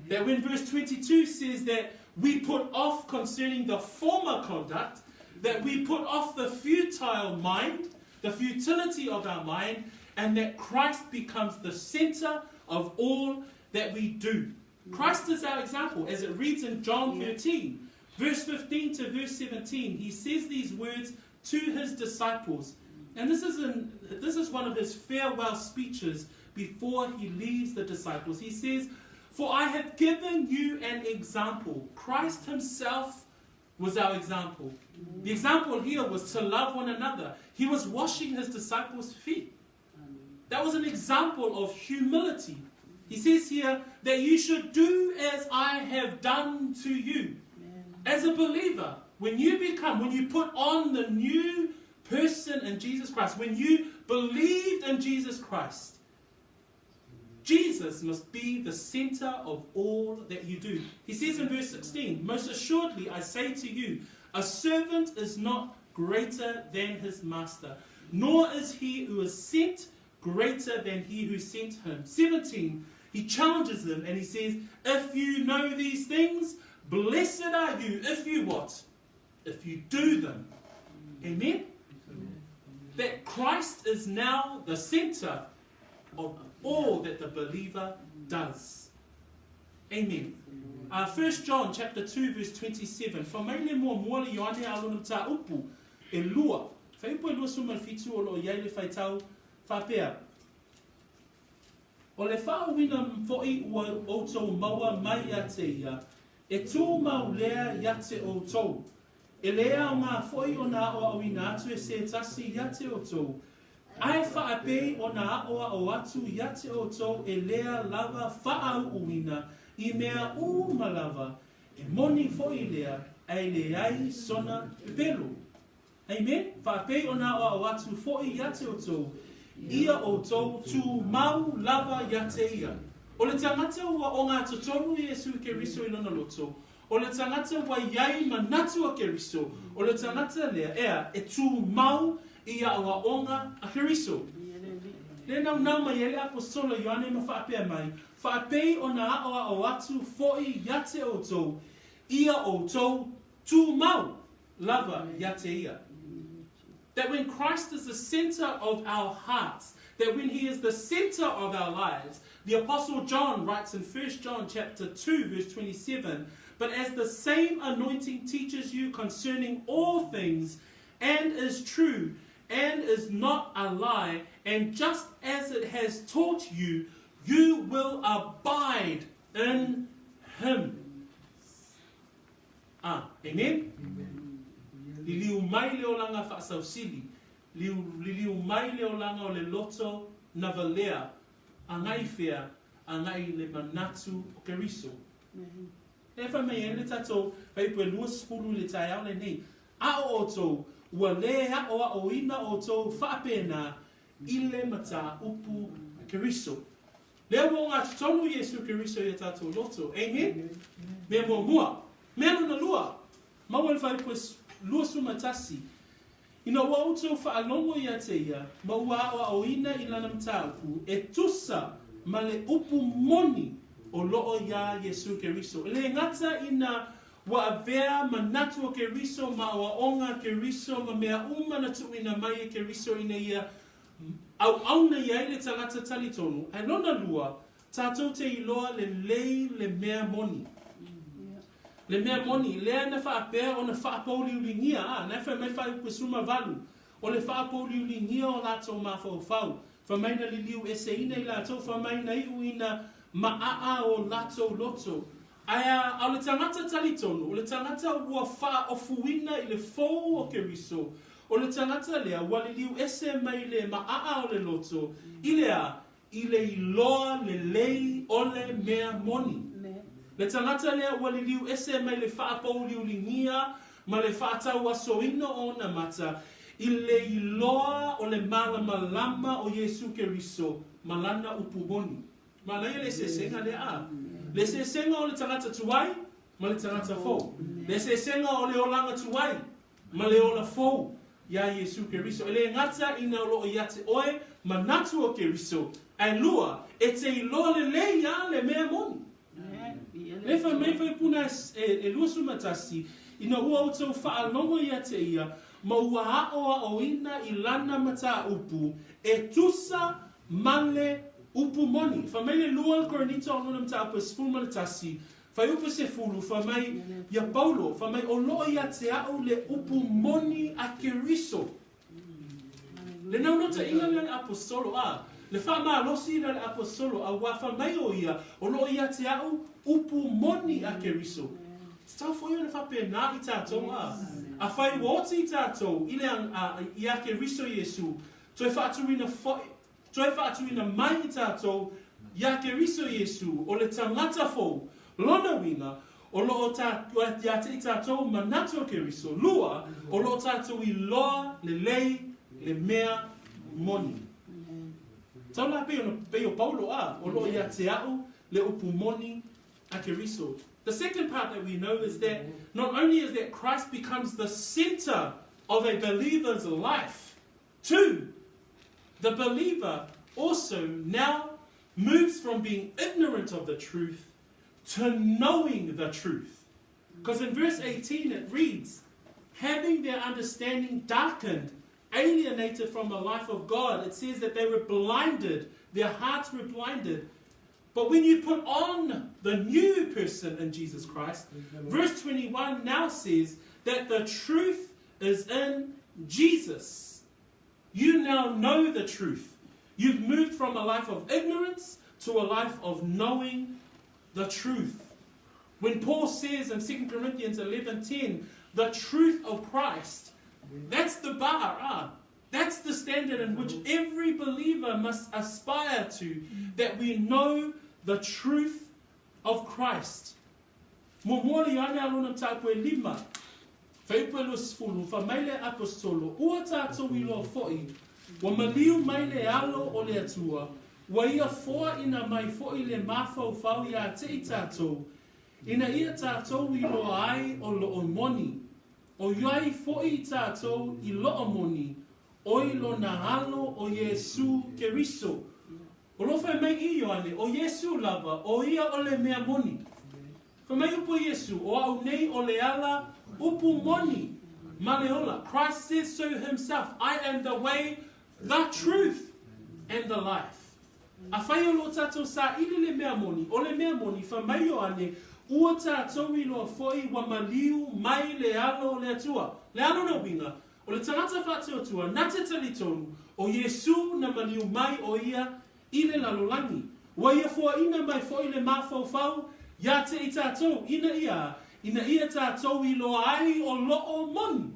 That when verse 22 says that we put off concerning the former conduct, that we put off the futile mind, the futility of our mind, and that Christ becomes the center of all that we do. Christ is our example, as it reads in John 13, verse 15 to verse 17. He says these words to his disciples. And this is, in, this is one of his farewell speeches before he leaves the disciples. He says, For I have given you an example. Christ himself was our example. The example here was to love one another. He was washing his disciples' feet. That was an example of humility. He says here that you should do as I have done to you. As a believer, when you become, when you put on the new person in Jesus Christ, when you believed in Jesus Christ, Jesus must be the center of all that you do. He says in verse 16, Most assuredly I say to you, a servant is not greater than his master, nor is he who is sent greater than he who sent him. 17, he challenges them and he says, If you know these things, blessed are you if you what? If you do them. Amen? That Christ is now the center of all that the believer does. Amen. Uh, 1 John chapter 2 verse 27. Fa mai le muamua le Ioane a lona mataupu e lua. Fuaiupu e 27 o lo o i ai le faitau faapea. O le faauuina foi ua outou maua mai ia te ia, e tumau lea ia te outou. E lē aoga foi ona aʻoaʻoina atu e se tasi ia te outou, ae faapei ona aʻoaʻo atu ia te outou e lea lava faauuina i mea uma lava, e moni foi lea, ae leai sona pepelo. Amen. Faapei ona aʻoaʻo atu foi ia te outou, ia outou tumau lava ia te ia. O le tagata ua ogatotonu Iesu Keriso i lona loto, o le tagata ua i ai manatu a Keriso, o le tagata lea, ea, e tumau i aʻoaʻoga a Keriso. Le naunau mai ai le Apostola Ioane ma faapea mai, Faapei ona aʻoaʻo atu foi ia te outou, ia outou tumau lava ia te ia. That when Christ is the center of our hearts, that when he is the center of our lives, the Apostle John writes in 1 John chapter 2 verse 27, but as the same anointing teaches you concerning all things and is true and is not a lie, and just as it has taught you, you will abide in him. Ah, amen? Liliu mai le olaga faasausili, liu, liliu mai le olaga o le loto na valea, agai fea? agai i le manatu o Keriso. E fai mai ai le tatou fuaiupu e 20 i le taeao lenei, A o outou, ua lē aʻoaʻoina outou faapena i le mataupu a Keriso. Lea ua ogatotonu Iesu Keriso i a tatou loto. Amen? Mea muamua. Mea lona lua, maua le fuaiupu e 21, Ina ua outou faalogo ia te ia, ma ua aʻoaʻoina i lana mataupu, e tusa ma le upu moni o loo iā Iesu Keriso. E lē gata ina ua avea manatu o Keriso ma aʻoaʻoga a Keriso ma mea uma na tuuina mai e Keriso ina ia auauna i ai le tagata talitonu, ae lona lua, tatou te iloa lelei le mea moni. Le mea moni, lea na faapea ona faapouliuligia, a, na e fai mai fuaiupu e 18, o le faapouliuligia o latou mafaufau, fai mai na liliu eseina i latou, fai mai na iu ina maaa o latou loto. Ae a, a o le tagata talitonu, o le tagata ua faaofuina i le fou o Keriso, o le tagata lea ua liliu ese mai le maaa o le loto, i le a? I le iloa lelei o le mea moni. Le tagata lea ua liliu ese mai le faapouliuligia ma le faatauasoina o ona mata i le iloa o le malamalama o Iesu Keriso ma lana upu moni. Manaia le eseesega lea, a? Le eseesega o le tagata tuai ma le tagata fou. Le eseesega o le olaga tuai ma le ola fou iā Iesu Keriso. E lē gata ina o loo ia te oe manatu o Keriso, ae lua, e te iloa lelei a le mea moni. Lē fai mai fuaipuna e 21, ina ua outou faalogo ia te ia, ma ua aʻoaʻoina i lana mataupu, e tusa ma le upu moni. Fai mai le lua o le Korinito o lona mataupu e 11, Fuaiupu 10, fai mai ia Paulo, fai mai, O loo ia te a'u le upu moni a Keriso. Le naunautaiga lea le Aposolo, a, le faamalosi lea le Aposolo, auā fai mai o ia, O loo ia te a'u upu moni a Keriso. Tatau foi ona faapena i tatou, a, afai ua oti i tatou i le, a, iā Keriso Iesu, toe faatuina foi, Toe faatuina mai i tatou iā Keriso Iesu o le tagata fou, lona uiga, o lo o ia te i tatou manatu o Keriso, lua, o lo o tatou iloa lelei le mea moni. Tau la pei ona pei o Paulo a, o lo o ia te a'u le upu moni a Keriso. The second part that we know is that not only is that Christ becomes the center of a believer's life, Two, the believer also now moves from being ignorant of the truth to knowing the truth. Because in verse 18 it reads, having their understanding darkened, alienated from the life of God. It says that they were blinded, their hearts were blinded. But when you put on the new person in Jesus Christ, verse 21 now says that the truth is in Jesus. You now know the truth. You've moved from a life of ignorance to a life of knowing the truth. When Paul says in 2 Corinthians 11:10, the truth of Christ, that's the bar, ah. That's the standard in which every believer must aspire to, that we know the truth of Christ. Muamua le Ioane a lona mataupu e lima, fuaiupu e 20, fai mai le Aposetolo, Ua tatou iloa foi, ua maliu mai le Alo o le Atua, ua ia foaina mai foi le mafaufau iā te i tatou, ina ia tatou iloa ai o loo moni, o iai foi i tatou i loo moni, oi lona Alo o Iesu Keriso. O lo fai mai i Ioane, o Iesu lava, o ia o le mea moni. Fai mai upu Iesu, o a'u nei o le ala upu moni ma le ola. Christ says so himself, I am the way, the truth, and the life. Afai o lo tatou saili le mea moni, o le mea moni, fai mai Ioane, ua tatou iloa foi ua maliu mai le alo o le Atua. Le a lona uiga, O le tagata faatuatua, na te talitonu, o Iesu na maliu mai o ia i le lalolagi. Ua ia foaina mai foi le mafaufau ia te i tatou, ina ia, ina ia tatou iloa ai o loo moni.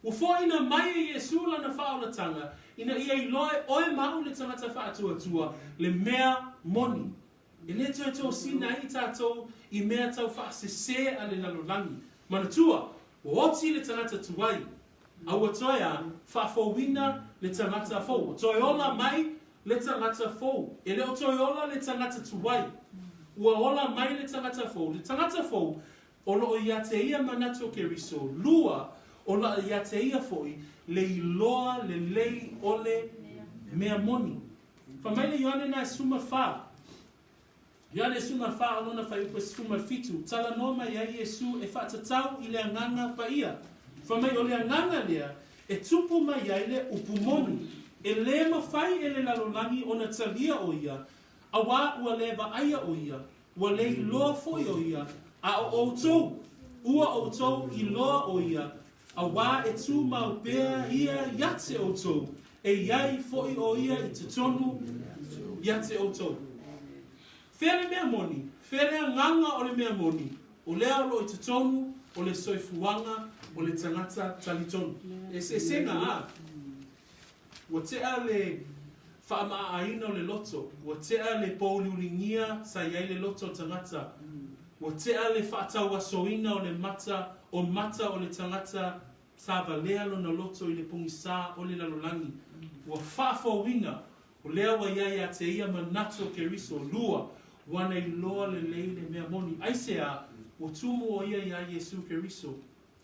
Ua foaina mai e Iesu lana faaolatanga, Ina ia iloa e oe ma au le tagata faatuatua le mea moni. E le toe tosina ai tatou i mea tau faasese a le lalolagi. Manatua, ua oti le tagata tuai, a ua toe a, faafouina le tagata fou. Ua toe ola mai le tagata fou. E le o toe ola le tagata tuai. Ua ola mai le tagata fou. Le tagata fou, o loo ia te ia manatu o Keriso. Lua, o loo ia te ia foi le iloa lelei o le mea moni. Fai mai le Ioane na e 14. Ioane 14 o lona fuaiupu e 17, talanoa mai ai Iesu e faatatau i le Agaga Paia. Fai mai o le Agaga lea e tupu mai ai le upu moni. E lē mafai e le lalolagi ona talia o ia, auā ua lē vaaia o ia, ua lē iloa foi o ia, a o outou, ua outou iloa o ia, auā e tumau pea ia ia te outou, e i ai foi o ia i totonu ia te outou. Fea le mea moni? Fea le agaga o le mea moni? O lea o loo i totonu o le soifuaga o le tagata talitonu. E eseesega a. Ua tea le faamaaaina o le loto, ua tea le pouliuligia sa i ai le loto o tagata, ua tea le faatauasoina o le mata o mata o le tagata sa valea lona loto i le pogisa o le lalolagi, ua faafouina, o lea ua i ai ia te ia manatu o Keriso, lua, ua na iloa lelei le mea moni. Aisea? Ua tumu o ia iā Iesu Keriso.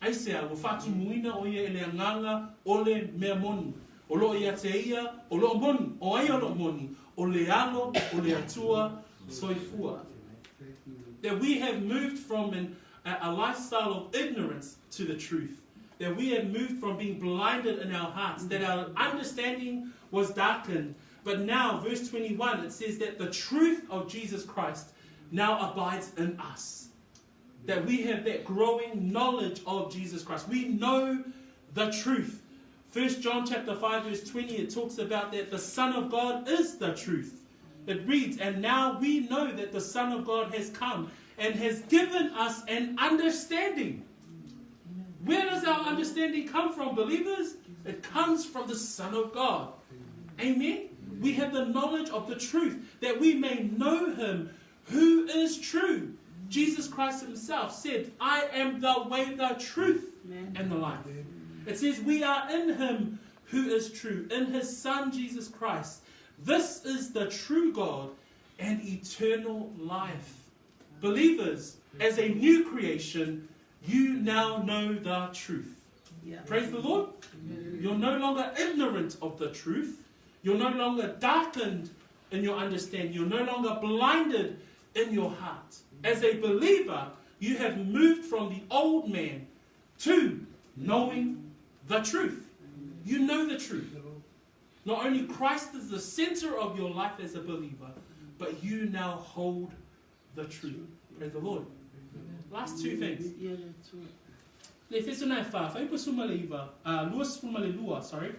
Aisea? Ua faatumuina o ia e le Agaga o le mea moni. O loo ia te ia, o loo moni. O ai o loo moni? O le Alo o le Atua soifua. That we have moved from an, a, a lifestyle of ignorance to the truth. That we have moved from being blinded in our hearts, that our understanding was darkened. But now, verse 21, it says that the truth of Jesus Christ now abides in us. That we have that growing knowledge of Jesus Christ. We know the truth. 1 John chapter 5 verse 20 it talks about that the Son of God is the truth. It reads, "And now we know that the Son of God has come and has given us an understanding." Where does our understanding come from, believers? It comes from the Son of God. Amen. We have the knowledge of the truth that we may know him who is true. Jesus Christ himself said, I am the way, the truth, and the life. It says, We are in him who is true, in his Son Jesus Christ. This is the true God and eternal life. Believers, as a new creation, you now know the truth. Yeah. Praise the Lord. You're no longer ignorant of the truth. You're no longer darkened in your understanding. You're no longer blinded in your heart. As a believer, you have moved from the old man to knowing the truth. You know the truth. Not only Christ is the center of your life as a believer, but you now hold the truth. Praise the Lord. Last two things. Le Efeso na e wha, whaipa suma le iwa, lua suma le lua, sorry.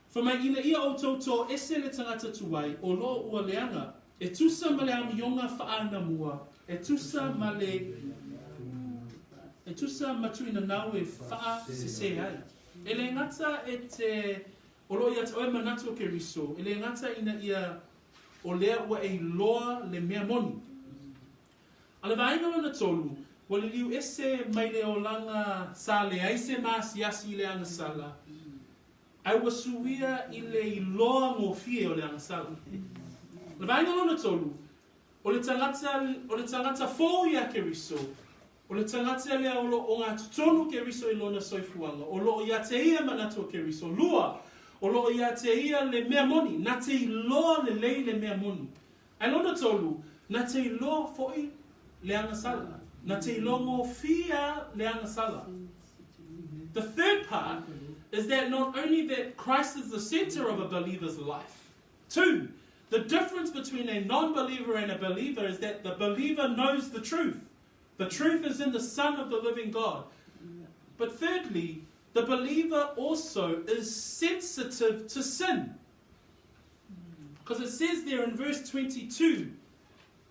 Fai mai ina ia outou to ese le tagata tuai, o loo ua leaga, e tusa ma le amioga faaanamua, e tusa ma le e tusa ma tuinanau e faasese ai. E le gata e te o loo ia te oe manatu o Keriso, e le gata ina ia o lea ua e iloa le mea moni. A le vaega lona tolu, ua liliu ese mai le olaga sa leai se maasiasi i le agasala, Ae ua suia i le iloa gofie o le agasala. O le vaega lona tolu, o le tagata, o le tagata fou iā Keriso, o le tagata lea o lo o gatotonu Keriso i lona soifuaga, o lo o ia te ia manatu o Keriso. Lua, o lo o ia te ia le mea moni, na te iloa lelei le mea moni. Ae lona tolu, na te iloa foi le agasala, na te iloa gofie le agasala. The third part is that not only that Christ is the center of a believer's life. Two, the difference between a non-believer and a believer is that the believer knows the truth. The truth is in the Son of the living God. But thirdly, the believer also is sensitive to sin. Because it says there in verse 22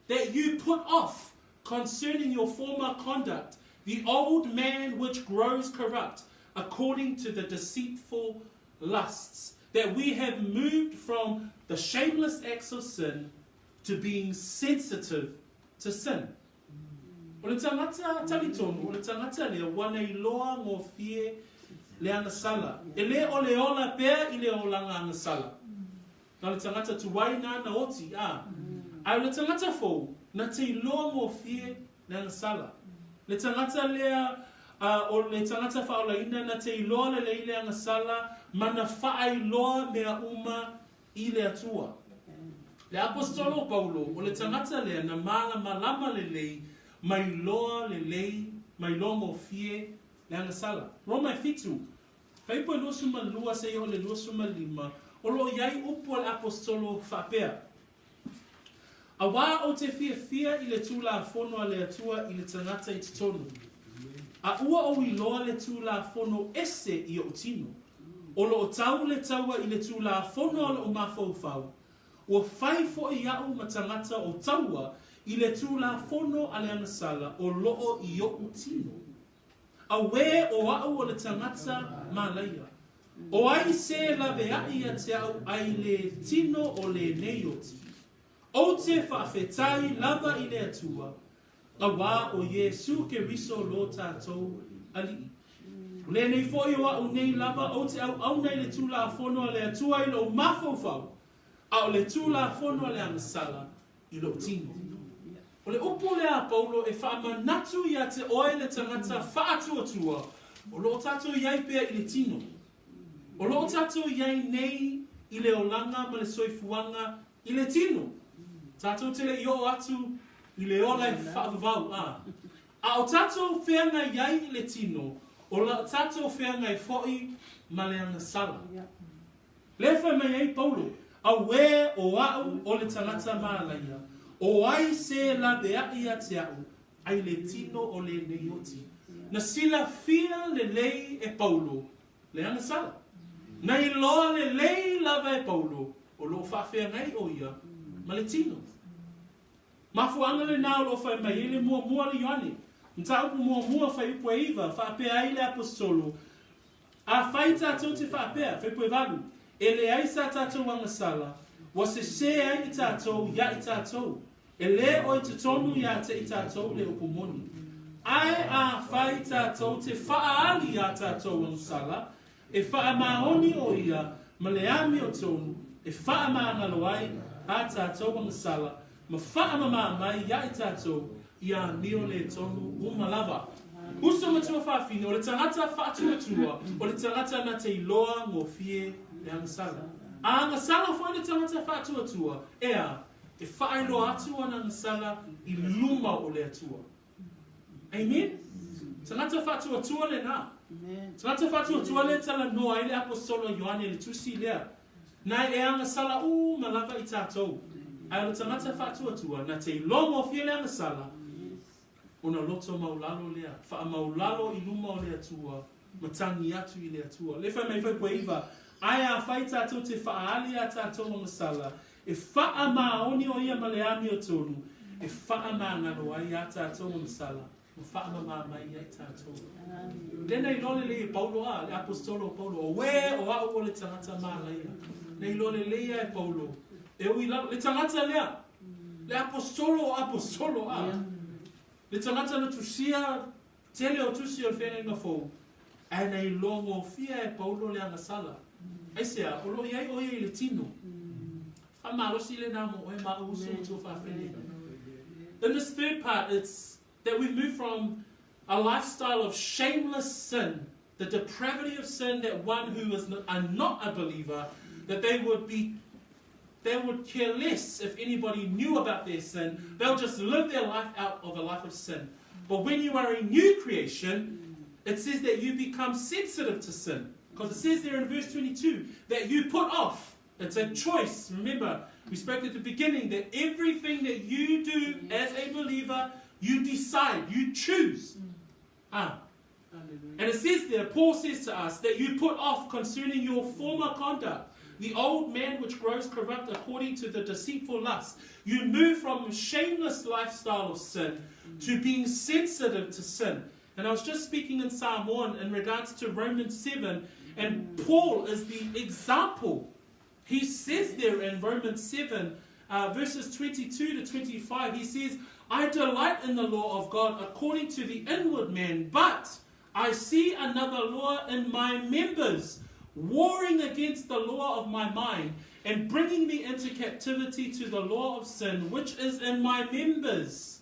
that you put off concerning your former conduct the old man which grows corrupt according to the deceitful lusts. That we have moved from the shameless acts of sin to being sensitive to sin. O le tagata talitonu, o le tagata lea ua na iloa gofie le agasala. E le o le ola pea i le olaga agasala. Na o le tagata tuai nāna oti, ā. Ae o le tagata fou, na te iloa gofie le agasala. Le tagata lea, ā, o le tagata faaolaina na te iloa lelei le agasala ma na faailoa mea uma i le Atua. Le Aposetolo o Paulo, o le tagata lea na malamalama lelei ma iloa lelei ma iloa gofie le agasala. Roma e fitu, Faipu e 22 seia o le 25, o lo o i ai upu a le Aposetolo faapea, Auā ou te fiafia i le Tulafono a le Atua i le tagata i totonu, a ua ou iloa le Tulafono ese i oʻu tino, o lo o tau le taua i le Tulafono a loʻu mafaufau, ua fai foʻi aʻu ma tagata o taua i le Tulafono a le agasala o lo o i oʻu tino. Auē o aʻu o le tagata malaia! O ai se laveaʻi ia te aʻu ai le tino o lenei oti? Ou te faafetai lava i le Atua, auā o Iesū Keriso lo tātou Aliʻi. O lenei foʻi o aʻu nei lava ou te auauna i le Tulafono a le Atua i loʻu mafaufau, a o le Tulafono a le agasala i loʻu tino. O le upu lea a Paulo e faamanatu ia te oe le tagata faatuatua o lo o tatou i ai pea i le tino. O lo o tatou i ai nei i le olaga ma le soifuaga i le tino. Tatou te le i oo atu i le ola e faavavau, a. A o tatou feagai ai i le tino, o la tatou feagai foʻi ma le agasala. Lea fai mai ai Paulo, Auē o aʻu o le tagata malaia, o ai se laveaʻi ia te aʻu, ai le tino o lenei oti. Na silafia lelei e Paulo le agasala. Na iloa lelei lava e Paulo o lo o faafeagai ʻo ia ma le tino. Mafuaaga lenā o lo o fai mai ai le muamua le Ioane, mataupu muamua fuaiupu e iva, faapea ai le Aposetolo, Afai tātou te faapea, fuaiupu e valu, e leai sa tātou agasala, ua sesē ai i tātou iā i tātou, e lē o i totonu iā te i tātou le upu moni. Ae afai tātou te whaaali iā tātou agasala, e whaamāoni o ia ma le amiotonu e whaamāngalo ai ā tātou agasala ma whaamamā mai iā i tātou i amio le tonu uma lava. Uso matua fafine, o le tagata faatuatua, o le tagata na te iloa gofie le agasala. A agasala foi le tagata faatuatua, ea, e faailoa atu ana agasala i luma o le Atua. Amen? Tagata faatuatua lenā. Tagata faatuatua lea e talanoa ai le Aposetolo Ioane i le tusi lea, Na e agasala uma lava i tatou, ae o le tagata faatuatua, na te iloa gofie le agasala, ona loto maulalo lea, faamaulalo i luma o le Atua, ma tagi atu i le Atua. Lea fai mai fuaiupu e iva, Ae afai tatou te faaali a tatou agasala, e faamaoni o ia ma le amiotonu, e faamagalo ai a tatou agasala, ma faamamā mai ia i tatou. Lea na iloa lelei e Paulo, a, le Aposetolo o Paulo, Auē, o aʻu o le tagata malaia. Na iloa lelei a e Paulo, e ui lalo, le tagata lea, le Aposetolo o Aposetolo, a, le tagata na tusia tele o tusi o le Feagaiga Fou, ae na iloa gofie e Paulo le agasala. Aisea, o lo o i ai ʻo ia i le tino. Faamalosi lenā mo oe ma ou uso ma tuafafine. In this third part, it's that we move from a lifestyle of shameless sin, the depravity of sin that one who is not a believer, that they would be they would care less if anybody knew about their sin. They'll just live their life out of a life of sin. But when you are a new creation, it says that you become sensitive to sin. Because it says there in verse 22 that you put off. It's a choice. Remember, we spoke at the beginning that everything that you do as a believer, you decide, you choose. And it says there, Paul says to us, that you put off concerning your former conduct the old man which grows corrupt according to the deceitful lust. You move from shameless lifestyle of sin to being sensitive to sin. And I was just speaking in Samoan in regards to Romans 7. And Paul is the example. He says there in Romans 7, verses 22 to 25, he says, I delight in the law of God according to the inward man, but I see another law in my members, warring against the law of my mind and bringing me into captivity to the law of sin, which is in my members.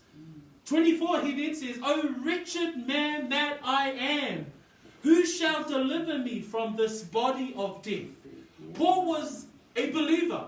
24, he then says, O wretched man that I am, who shall deliver me from this body of death? Paul was a believer,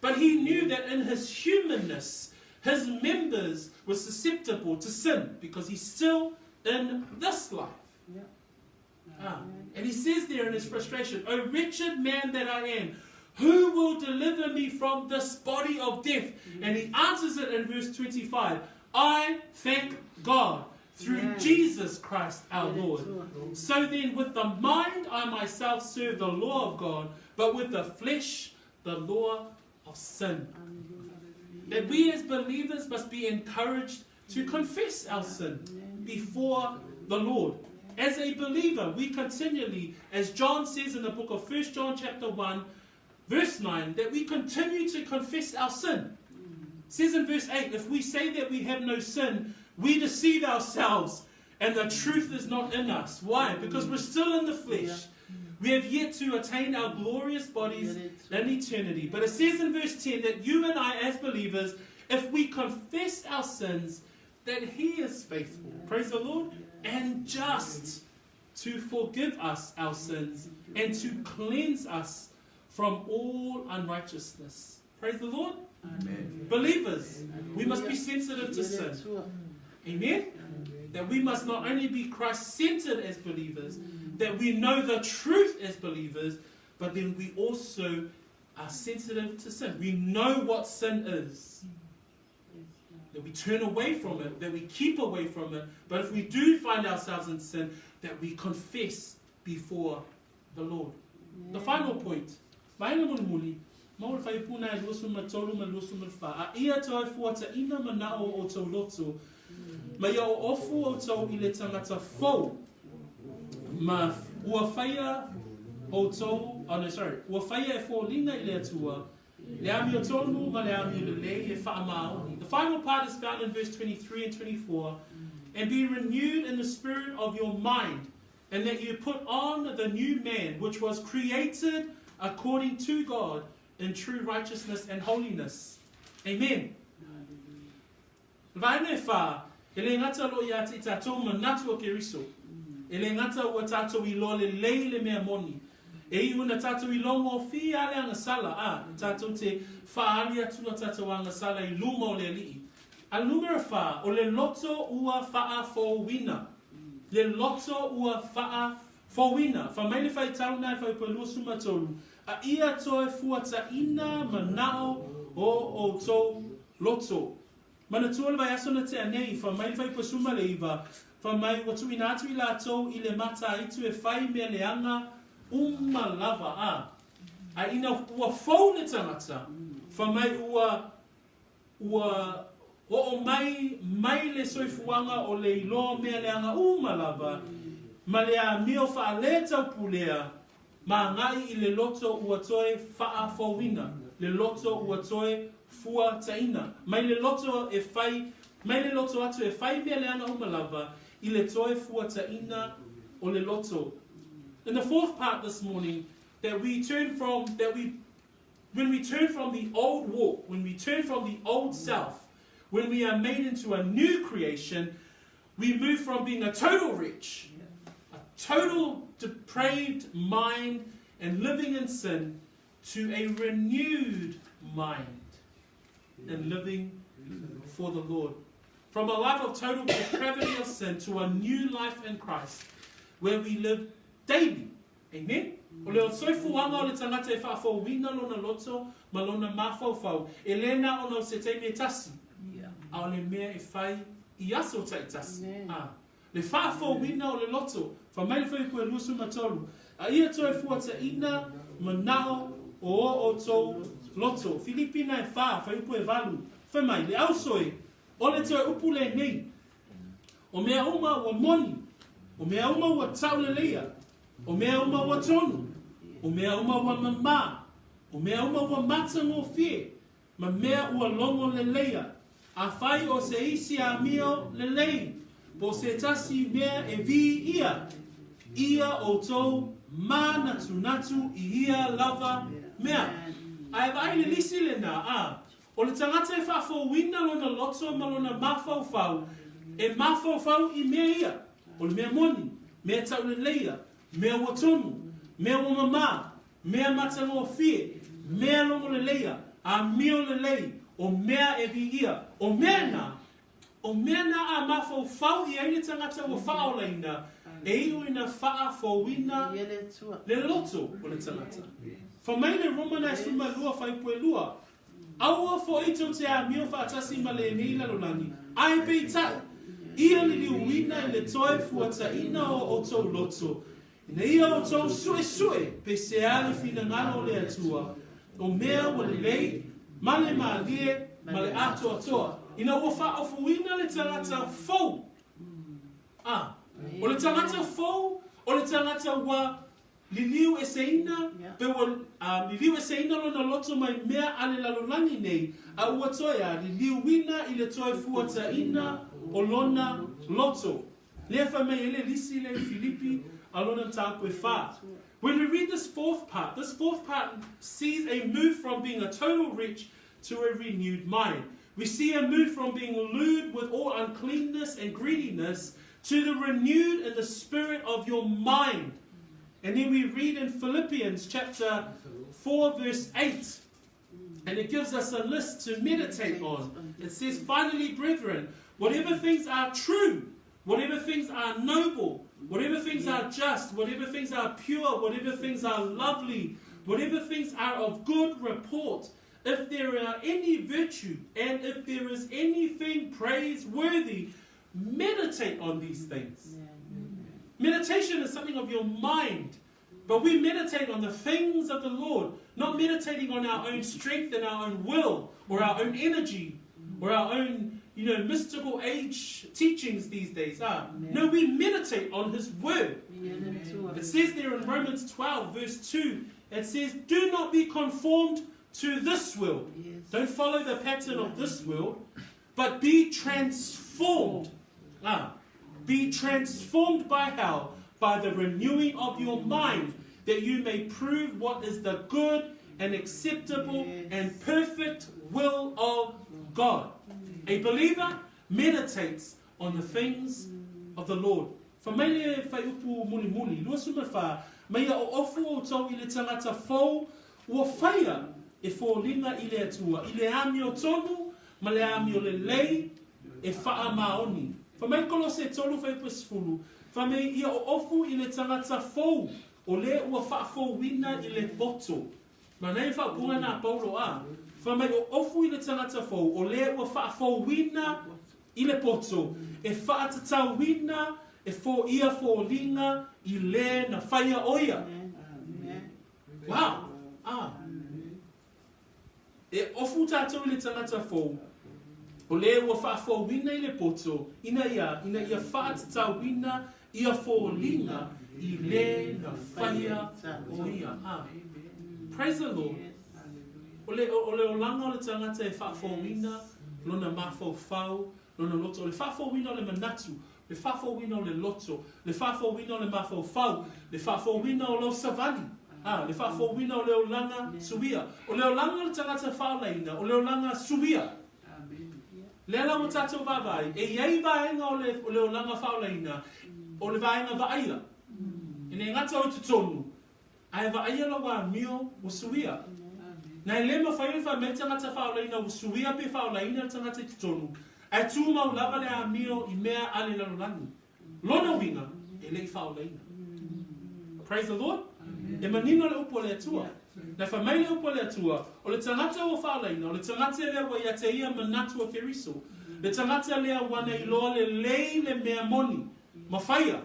but he knew that in his humanness, his members were susceptible to sin because he's still in this life. Yeah. And he says there in his frustration, O wretched man that I am, who will deliver me from this body of death? And he answers it in verse 25, I thank God through Jesus Christ our Lord. So then with the mind I myself serve the law of God, but with the flesh the law of sin. That we as believers must be encouraged to confess our sin before the Lord. As a believer, we continually, as John says in the book of 1 John chapter 1, verse 9, that we continue to confess our sin. It says in verse 8, if we say that we have no sin, we deceive ourselves and the truth is not in us. Why? Because we're still in the flesh. We have yet to attain our glorious bodies in eternity. But it says in verse 10 that you and I as believers, if we confess our sins, that he is faithful, praise the Lord, and just to forgive us our sins and to cleanse us from all unrighteousness. Praise the Lord. Amen. Believers, we must be sensitive to sin. Amen? That we must not only be Christ-centered as believers, that we know the truth as believers, but then we also are sensitive to sin. We know what sin is. That we turn away from it, that we keep away from it. But if we do find ourselves in sin, that we confess before the Lord. The final point. Vaenga mulimuli, ma o le faipuna e 23 ma 24. A ia toe fuataina mana'o o outou loto, ma ia oofu outou i le tagata fou, ma ua faia outou, oh no, sorry, ua faia e foliga i le Atua, le amiotonu ma le amiolelei e faamaoni. The final part is found in verse 23 and 24. And be renewed in the spirit of your mind, and that you put on the new man, which was created according to God in true righteousness and holiness. Amen. Vaenga e whā, e le gata loa ia te i tātou manatu o Keriso. E le gata ua tātou iloa lelei le mea moni. E iu ana tātou i longo fi a le agasala, ā, e tātou te whaali atu lo tātou agasala i luma o le Alii. A numera whā, o le loto ua whaafouina. Le loto ua whaafouina. Wha mai le whaitau nā e whaipa 23, a ia toe fuataina mana'o o outou loto. Manatua le vaiaso na tea nei, wha mai le whaipa suma le iva, wha mai ua tuuina atu i latou i le mataitu e whai mea leaga uma lava, a. A ina ua fou le tangata, wha mai ua, ua oo mai, mai le soifuaga o le iloa mea leaga uma lava, ma le amio faaletaupulega, ma agai i le loto ua toe faafouina, le loto ua toe fuataina, mai le loto e fai, mai le loto atu e fai mea leaga uma lava, i le toe fuataina o le loto. In the fourth part this morning, that we turn from, that we, when we turn from the old walk, when we turn from the old self, when we are made into a new creation, we move from being a total wretch, a total depraved mind and living in sin, to a renewed mind and living for the Lord. From a life of total depravity of sin to a new life in Christ, where we live daily. Amen? O le soifuaga o le tagata e faafouina lona loto ma lona mafaufau, e le na ona o se taimi e tasi, a o le mea e fai i aso taitasi. A, le faafouina o le loto, fai mai le fuaiupu e 23, a ia toe fuataina mana'o o o outou loto. Filipina e 4, fuaiupu e 8, fai mai, le ausoe, o le toe upu lenei, o mea uma ua moni, o mea uma ua tauleleia, O mea uma ua tonu, o mea uma ua mamā, o mea uma ua matagofie, ma mea ua logo leleia, afai o se isi amio lelei, po o se tasi mea e viia, ia outou manatunatu i ia lava mea. Ae vaai le lisi lenā, a, o le tagata e faafouina lona loto ma lona mafaufau, e mafaufau i mea ia, o le mea moni, mea tauleleia, mea ua tonu, mea ua mamā, mea matagofie, mea logoleleia, amio lelei, o mea e viia, o mea na, o mea na a mafaufau i ai le tagata ua faaolaina, e iu ina faafouina le loto o le tagata. Fai mai le Roma na e 12 fuaiupu e 2, Aua foʻi tou te amio faatasi ma lenei lalolagi, ae peitai, ia liliuina i le toe fuataina o outou loto, ina ia outou suesue pe sea le finagalo o le Atua, o mea ua lelei, ma le malie, ma le atoatoa, ina ua faaofuina le tagata fou. A, o le tagata fou, o le tagata ua Liliu eseina, pe ua liliu eseina lona loto mai mea a le lalolagi nei, a ua toe a liliuina i le toe fuataina o lona loto. Lea fai mai ai le lisi lea i Filipi a lona mataupu e fa. When we read this fourth part, this fourth part sees a move from being a total wretch to a renewed mind. We see a move from being lewd with all uncleanness and greediness to the renewed in the spirit of your mind. And then we read in Philippians chapter 4, verse 8, and it gives us a list to meditate on. It says, Finally, brethren, whatever things are true, whatever things are noble, whatever things are just, whatever things are pure, whatever things are lovely, whatever things are of good report, if there are any virtue and if there is anything praiseworthy, meditate on these things. Meditation is something of your mind. But we meditate on the things of the Lord, not meditating on our own strength and our own will or our own energy or our own, you know, mystical age teachings these days. Ah, no, we meditate on His Word. It says there in Romans 12, verse 2, it says, Do not be conformed to this world. Don't follow the pattern of this world, but be transformed. Ah, be transformed by how? By the renewing of your mind, that you may prove what is the good and acceptable and perfect will of God. A believer meditates on the things of the Lord. Fai mai le fuaiupu mulimuli, 24, Ma ia oofu outou i le tagata fou ua faia e foliga i le Atua, i le amiotonu ma le amiolelei e faamaoni. Fai mai Kolose 3 fuaiupu e 10, Fai mai ia oofu i le tagata fou o le ua faafouina i le poto. Manaia faaupuga na a Paulo a, fai mai oofu i le tagata fou o le ua faafouina i le poto e faatatauina e foia foliga i le na faia o ia. Wow! Ah. E ofu tatou i le tagata fou, o le ua faafouina i le poto, ina ia, ina ia faatatauina ia foliga i le na faia o ia. Ah. Praise the Lord. O le, o le olaga o le tagata e faafouina lona mafaufau, lona loto. O le faafouina o le manatu, le faafouina o le loto, le faafouina o le mafaufau, le faafouina o lou savali, a, le faafouina o le olaga suia. O le olaga o le tagata faaolaina, o le olaga suia. Lea la ua tatou vaavaai, e i ai vaega o le, o le olaga faaolaina, o le vaega vaaia. E le gata o i totonu, Ae vaaia lou amio ua suia. Na e le mafai ona fai mai le tagata faaolaina ua suia pe faaolaina le tagata i totonu, ae tumau lava le amio i mea a le lalolagi. Lona uiga, e le i faaolaina. Praise the Lord. E manino le upu a le Atua. Na fai mai le upu a le Atua, o le tagata ua faaolaina, o le tagata lea ua ia te ia manatu o Keriso, le tagata lea ua na iloa lelei le mea moni, ma faia.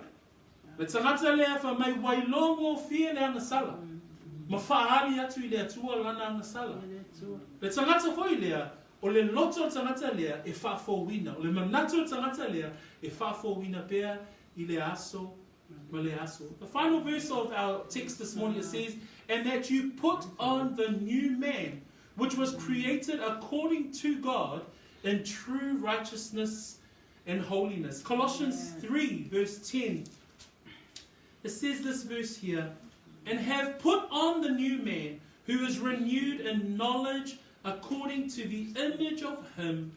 Le tagata lea fai mai ua iloa gofie le agasala, ma faaali atu i le Atua lana agasala. Le tagata foi lea, o le loto o le tagata lea e faafouina, o le manatu o le tagata lea e faafouina pea i le aso Ma le aso. The final verse of our text this morning, it says, And that you put on the new man, which was created according to God in true righteousness and holiness. Colossians 3, verse 10. It says this verse here, And have put on the new man, who is renewed in knowledge according to the image of him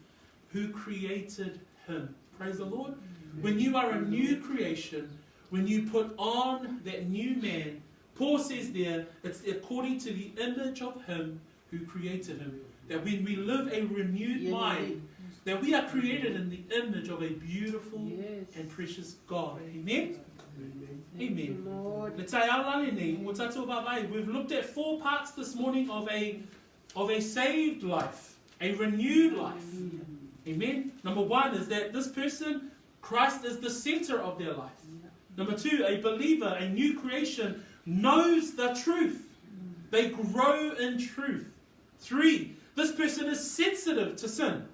who created him. Praise the Lord. When you are a new creation, when you put on that new man, Paul says there, it's according to the image of him who created him. That when we live a renewed mind, that we are created in the image of a beautiful and precious God. Amen? Amen. Lord. Le taeao la lenei, ua tatou vaavaai. We've looked at four parts this morning of a, of a saved life, a renewed life. Amen. Number one is that this person, Christ is the center of their life. Number two, a believer, a new creation, knows the truth. They grow in truth. Three, this person is sensitive to sin.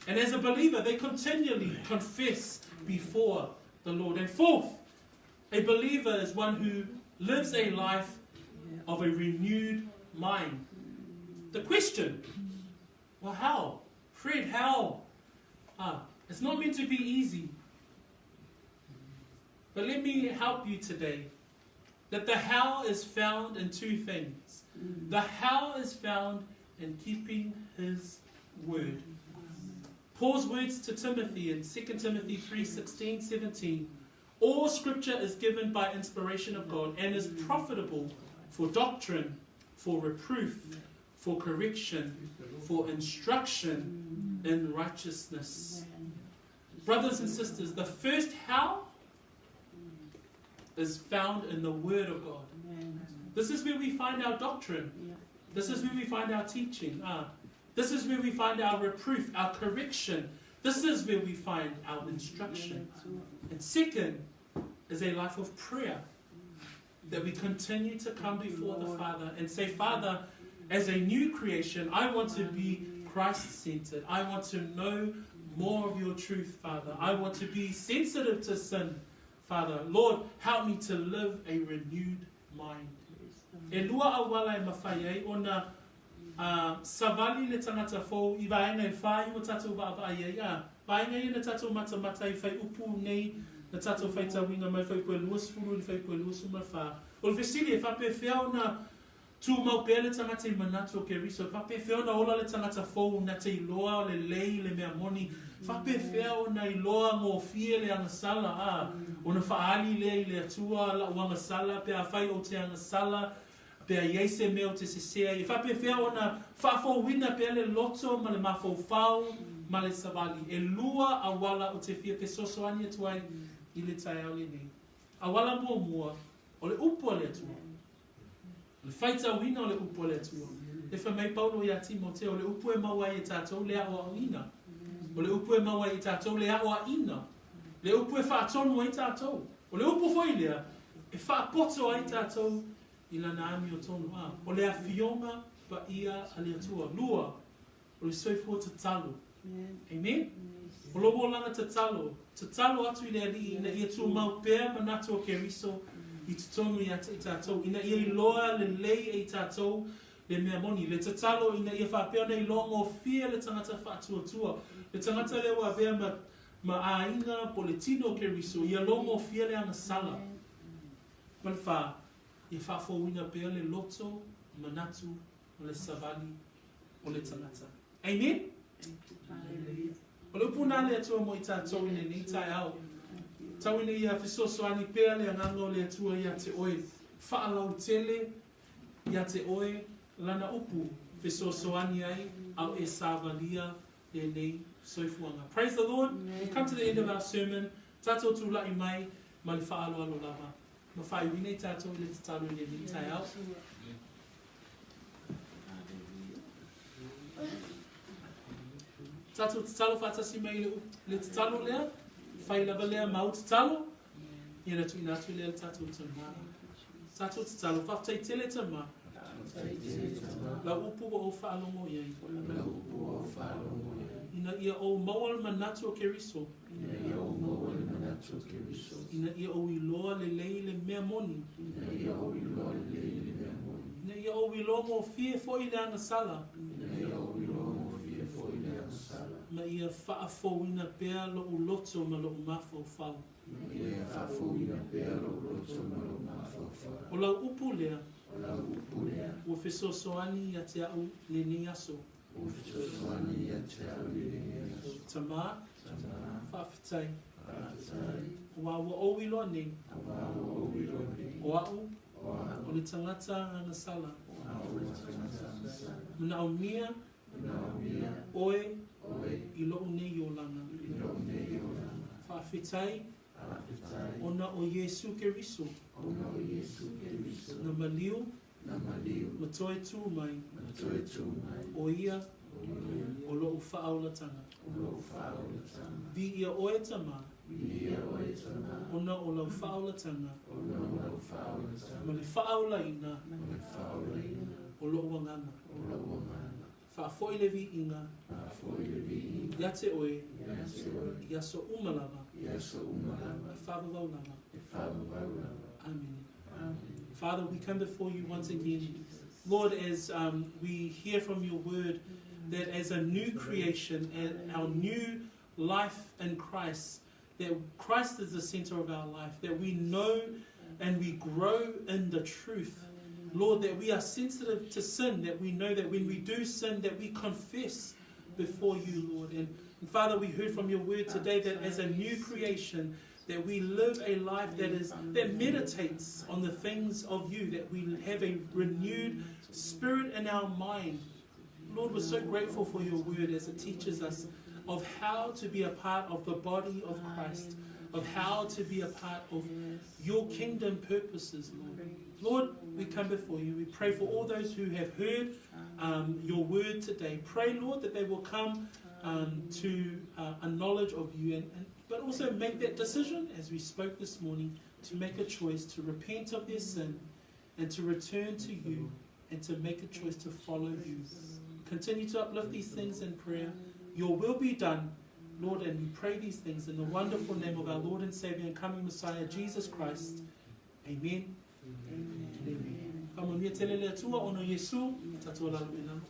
And as a believer, they continually confess before the Lord. And fourth, a believer is one who lives a life of a renewed mind. The question, well, how? Fred, how? It's not meant to be easy. But let me help you today. That the how is found in two things. The how is found in keeping his word. Paul's words to Timothy in 2 Timothy 3:16-17. All scripture is given by inspiration of God and is profitable for doctrine, for reproof, for correction, for instruction in righteousness. Brothers and sisters, the first how is found in the Word of God. This is where we find our doctrine. This is where we find our teaching. This is where we find our reproof, our correction. This is where we find our instruction. And second is a life of prayer. That we continue to come before the Father and say, Father, as a new creation, I want to be Christ-centered. I want to know more of your truth, Father. I want to be sensitive to sin, Father. Lord, help me to live a renewed mind. E lua auala e mafai ai ona savali le tagata fou i vaega e whā i ua tatou vaavaai ai. Vaega ia na tatou matamata i whaiupu nei, na tatou faitauina mai fuaiupu e 20 i le fuaiupu e 24. O le fesili e faapefea ona tumau pea le tagata i manatu o Keriso, e faapefea ona ola le tagata fou na te iloa o lelei le mea moni, faapefea ona iloa gofie le agasala, ona faaali lea i le Atua la'u agasala pe afai ou te agasala, pe a i ai se mea ou te sesē ai, e faapefea ona faafouina pea le loto ma le mafaufau ma le savali. E lua auala ou te fia fesoasoani atu ai i le taeao lenei. Auala muamua, o le upu a le Atua. O le faitauina o le upu a le Atua. E fai mai Paulo iā Timotea, o le upu e maua ai e tatou le aoaoina. O le upu e maua ai e tatou le aoaina. Le upu e faatonu ai tatou. O le upu foi lea e faapoto ai tatou i lana amiotonu. O le Afioga Paia a le Atua. Lua, o le soifua tatalo. Amen? O lou olaga tatalo, tatalo atu i le Alii ina ia tumau pea manatu o Keriso i totonu ia te i tatou, ina ia iloa lelei e i tatou le mea moni, le tatalo ina ia faapea ona iloa gofie le tagata faatuatua, le tagata lea ua avea ma, ma aiga po o le tino o Keriso, ia logofie le agasala. Ma le fa, ia faafouina pea le loto, manatu ma le savali o le tagata. Amen? O le upu na le Atua mo i tatou i lenei taeao. Tau ina ia fesoasoani pea le agaga o le Atua ia te oe. Faalautele ia te oe lana upu fesoasoani ai au e savalia lenei soifuaga. Praise the Lord. We've come to the end of our sermon. Tatou tula'i mai ma le faaaloalo lava. Ma faaiuina i tatou i le tatalo i lenei taeao. Tatou tatalo faatasi mai i le tatalo lea, fai lava lea ma au tatalo, ia na tuuina atu lea le tatou tama. Tatou tatalo, faafetai tele tama. Lau upu ua ou faalogo i ai. Ina ia ou maua le manatu o Keriso. tatou Keriso. Ina ia ou iloa lelei le mea moni. Ina ia ou iloa lelei le mea moni. Ina ia ou iloa gofie foi le agasala. Ina ia ou iloa gofie foi le agasala. Ma ia faafouina pea lou loto ma lou mafaufau. Ma ia faafouina pea lou loto ma lou mafaufau. O lau upu lea. O lau upu lea. Ua fesoasoani ia te au lenei aso. Ua fesoasoani ia te au lenei aso. Tama. Tama. Faafetai. Faafetai. Aua ua ou iloa nei. Aua ua ou iloa nei. O au. O au. O le tagata agasala. O au o le tagata agasala. Manaomia. Manaomia. Oe. Oe. I lou nei olaga. I lou nei olaga. Faafetai. Faafetai. Ona o Iesu Keriso. Ona o Iesu Keriso. Na maliu. Na maliu. Ma toe tu mai. Ma toe tu mai. O ia. O ia. O lou faaolataga. O lou faaolataga. Viia oe Tama. Viia oe Tama. Ona o lau faaolataga. Ona o lau faaolataga. Ma le faaolaina. Ma le faaolaina. O lou agaga. O lou agaga. Faafoi le viiga. Faafoi le viiga. Ia te oe. Ia te oe. I aso uma lava. I aso uma lava. E faavavau lava. E faavavau lava. Amen. Amen. Father, we come before you once again. Lord, as we hear from your word, that as a new creation and our new life in Christ, that Christ is the center of our life, that we know and we grow in the truth. Lord, that we are sensitive to sin, that we know that when we do sin, that we confess before you, Lord. And, and Father, we heard from your word today that as a new creation, that we live a life that is that meditates on the things of you, that we have a renewed spirit in our mind. Lord, we're so grateful for your word as it teaches us of how to be a part of the body of Christ, of how to be a part of your kingdom purposes, Lord. Lord, we come before you. We pray for all those who have heard your word today. Pray, Lord, that they will come to a knowledge of you, and but also make that decision, as we spoke this morning, to make a choice to repent of their sin and to return to you and to make a choice to follow you. Continue to uplift these things in prayer. Your will be done, Lord, and we pray these things in the wonderful name of our Lord and Savior and coming Messiah, Jesus Christ. Amen. Amen. Amen. Faamanuia tele le Atua ona o Iesu, tatou alaala mai lalo.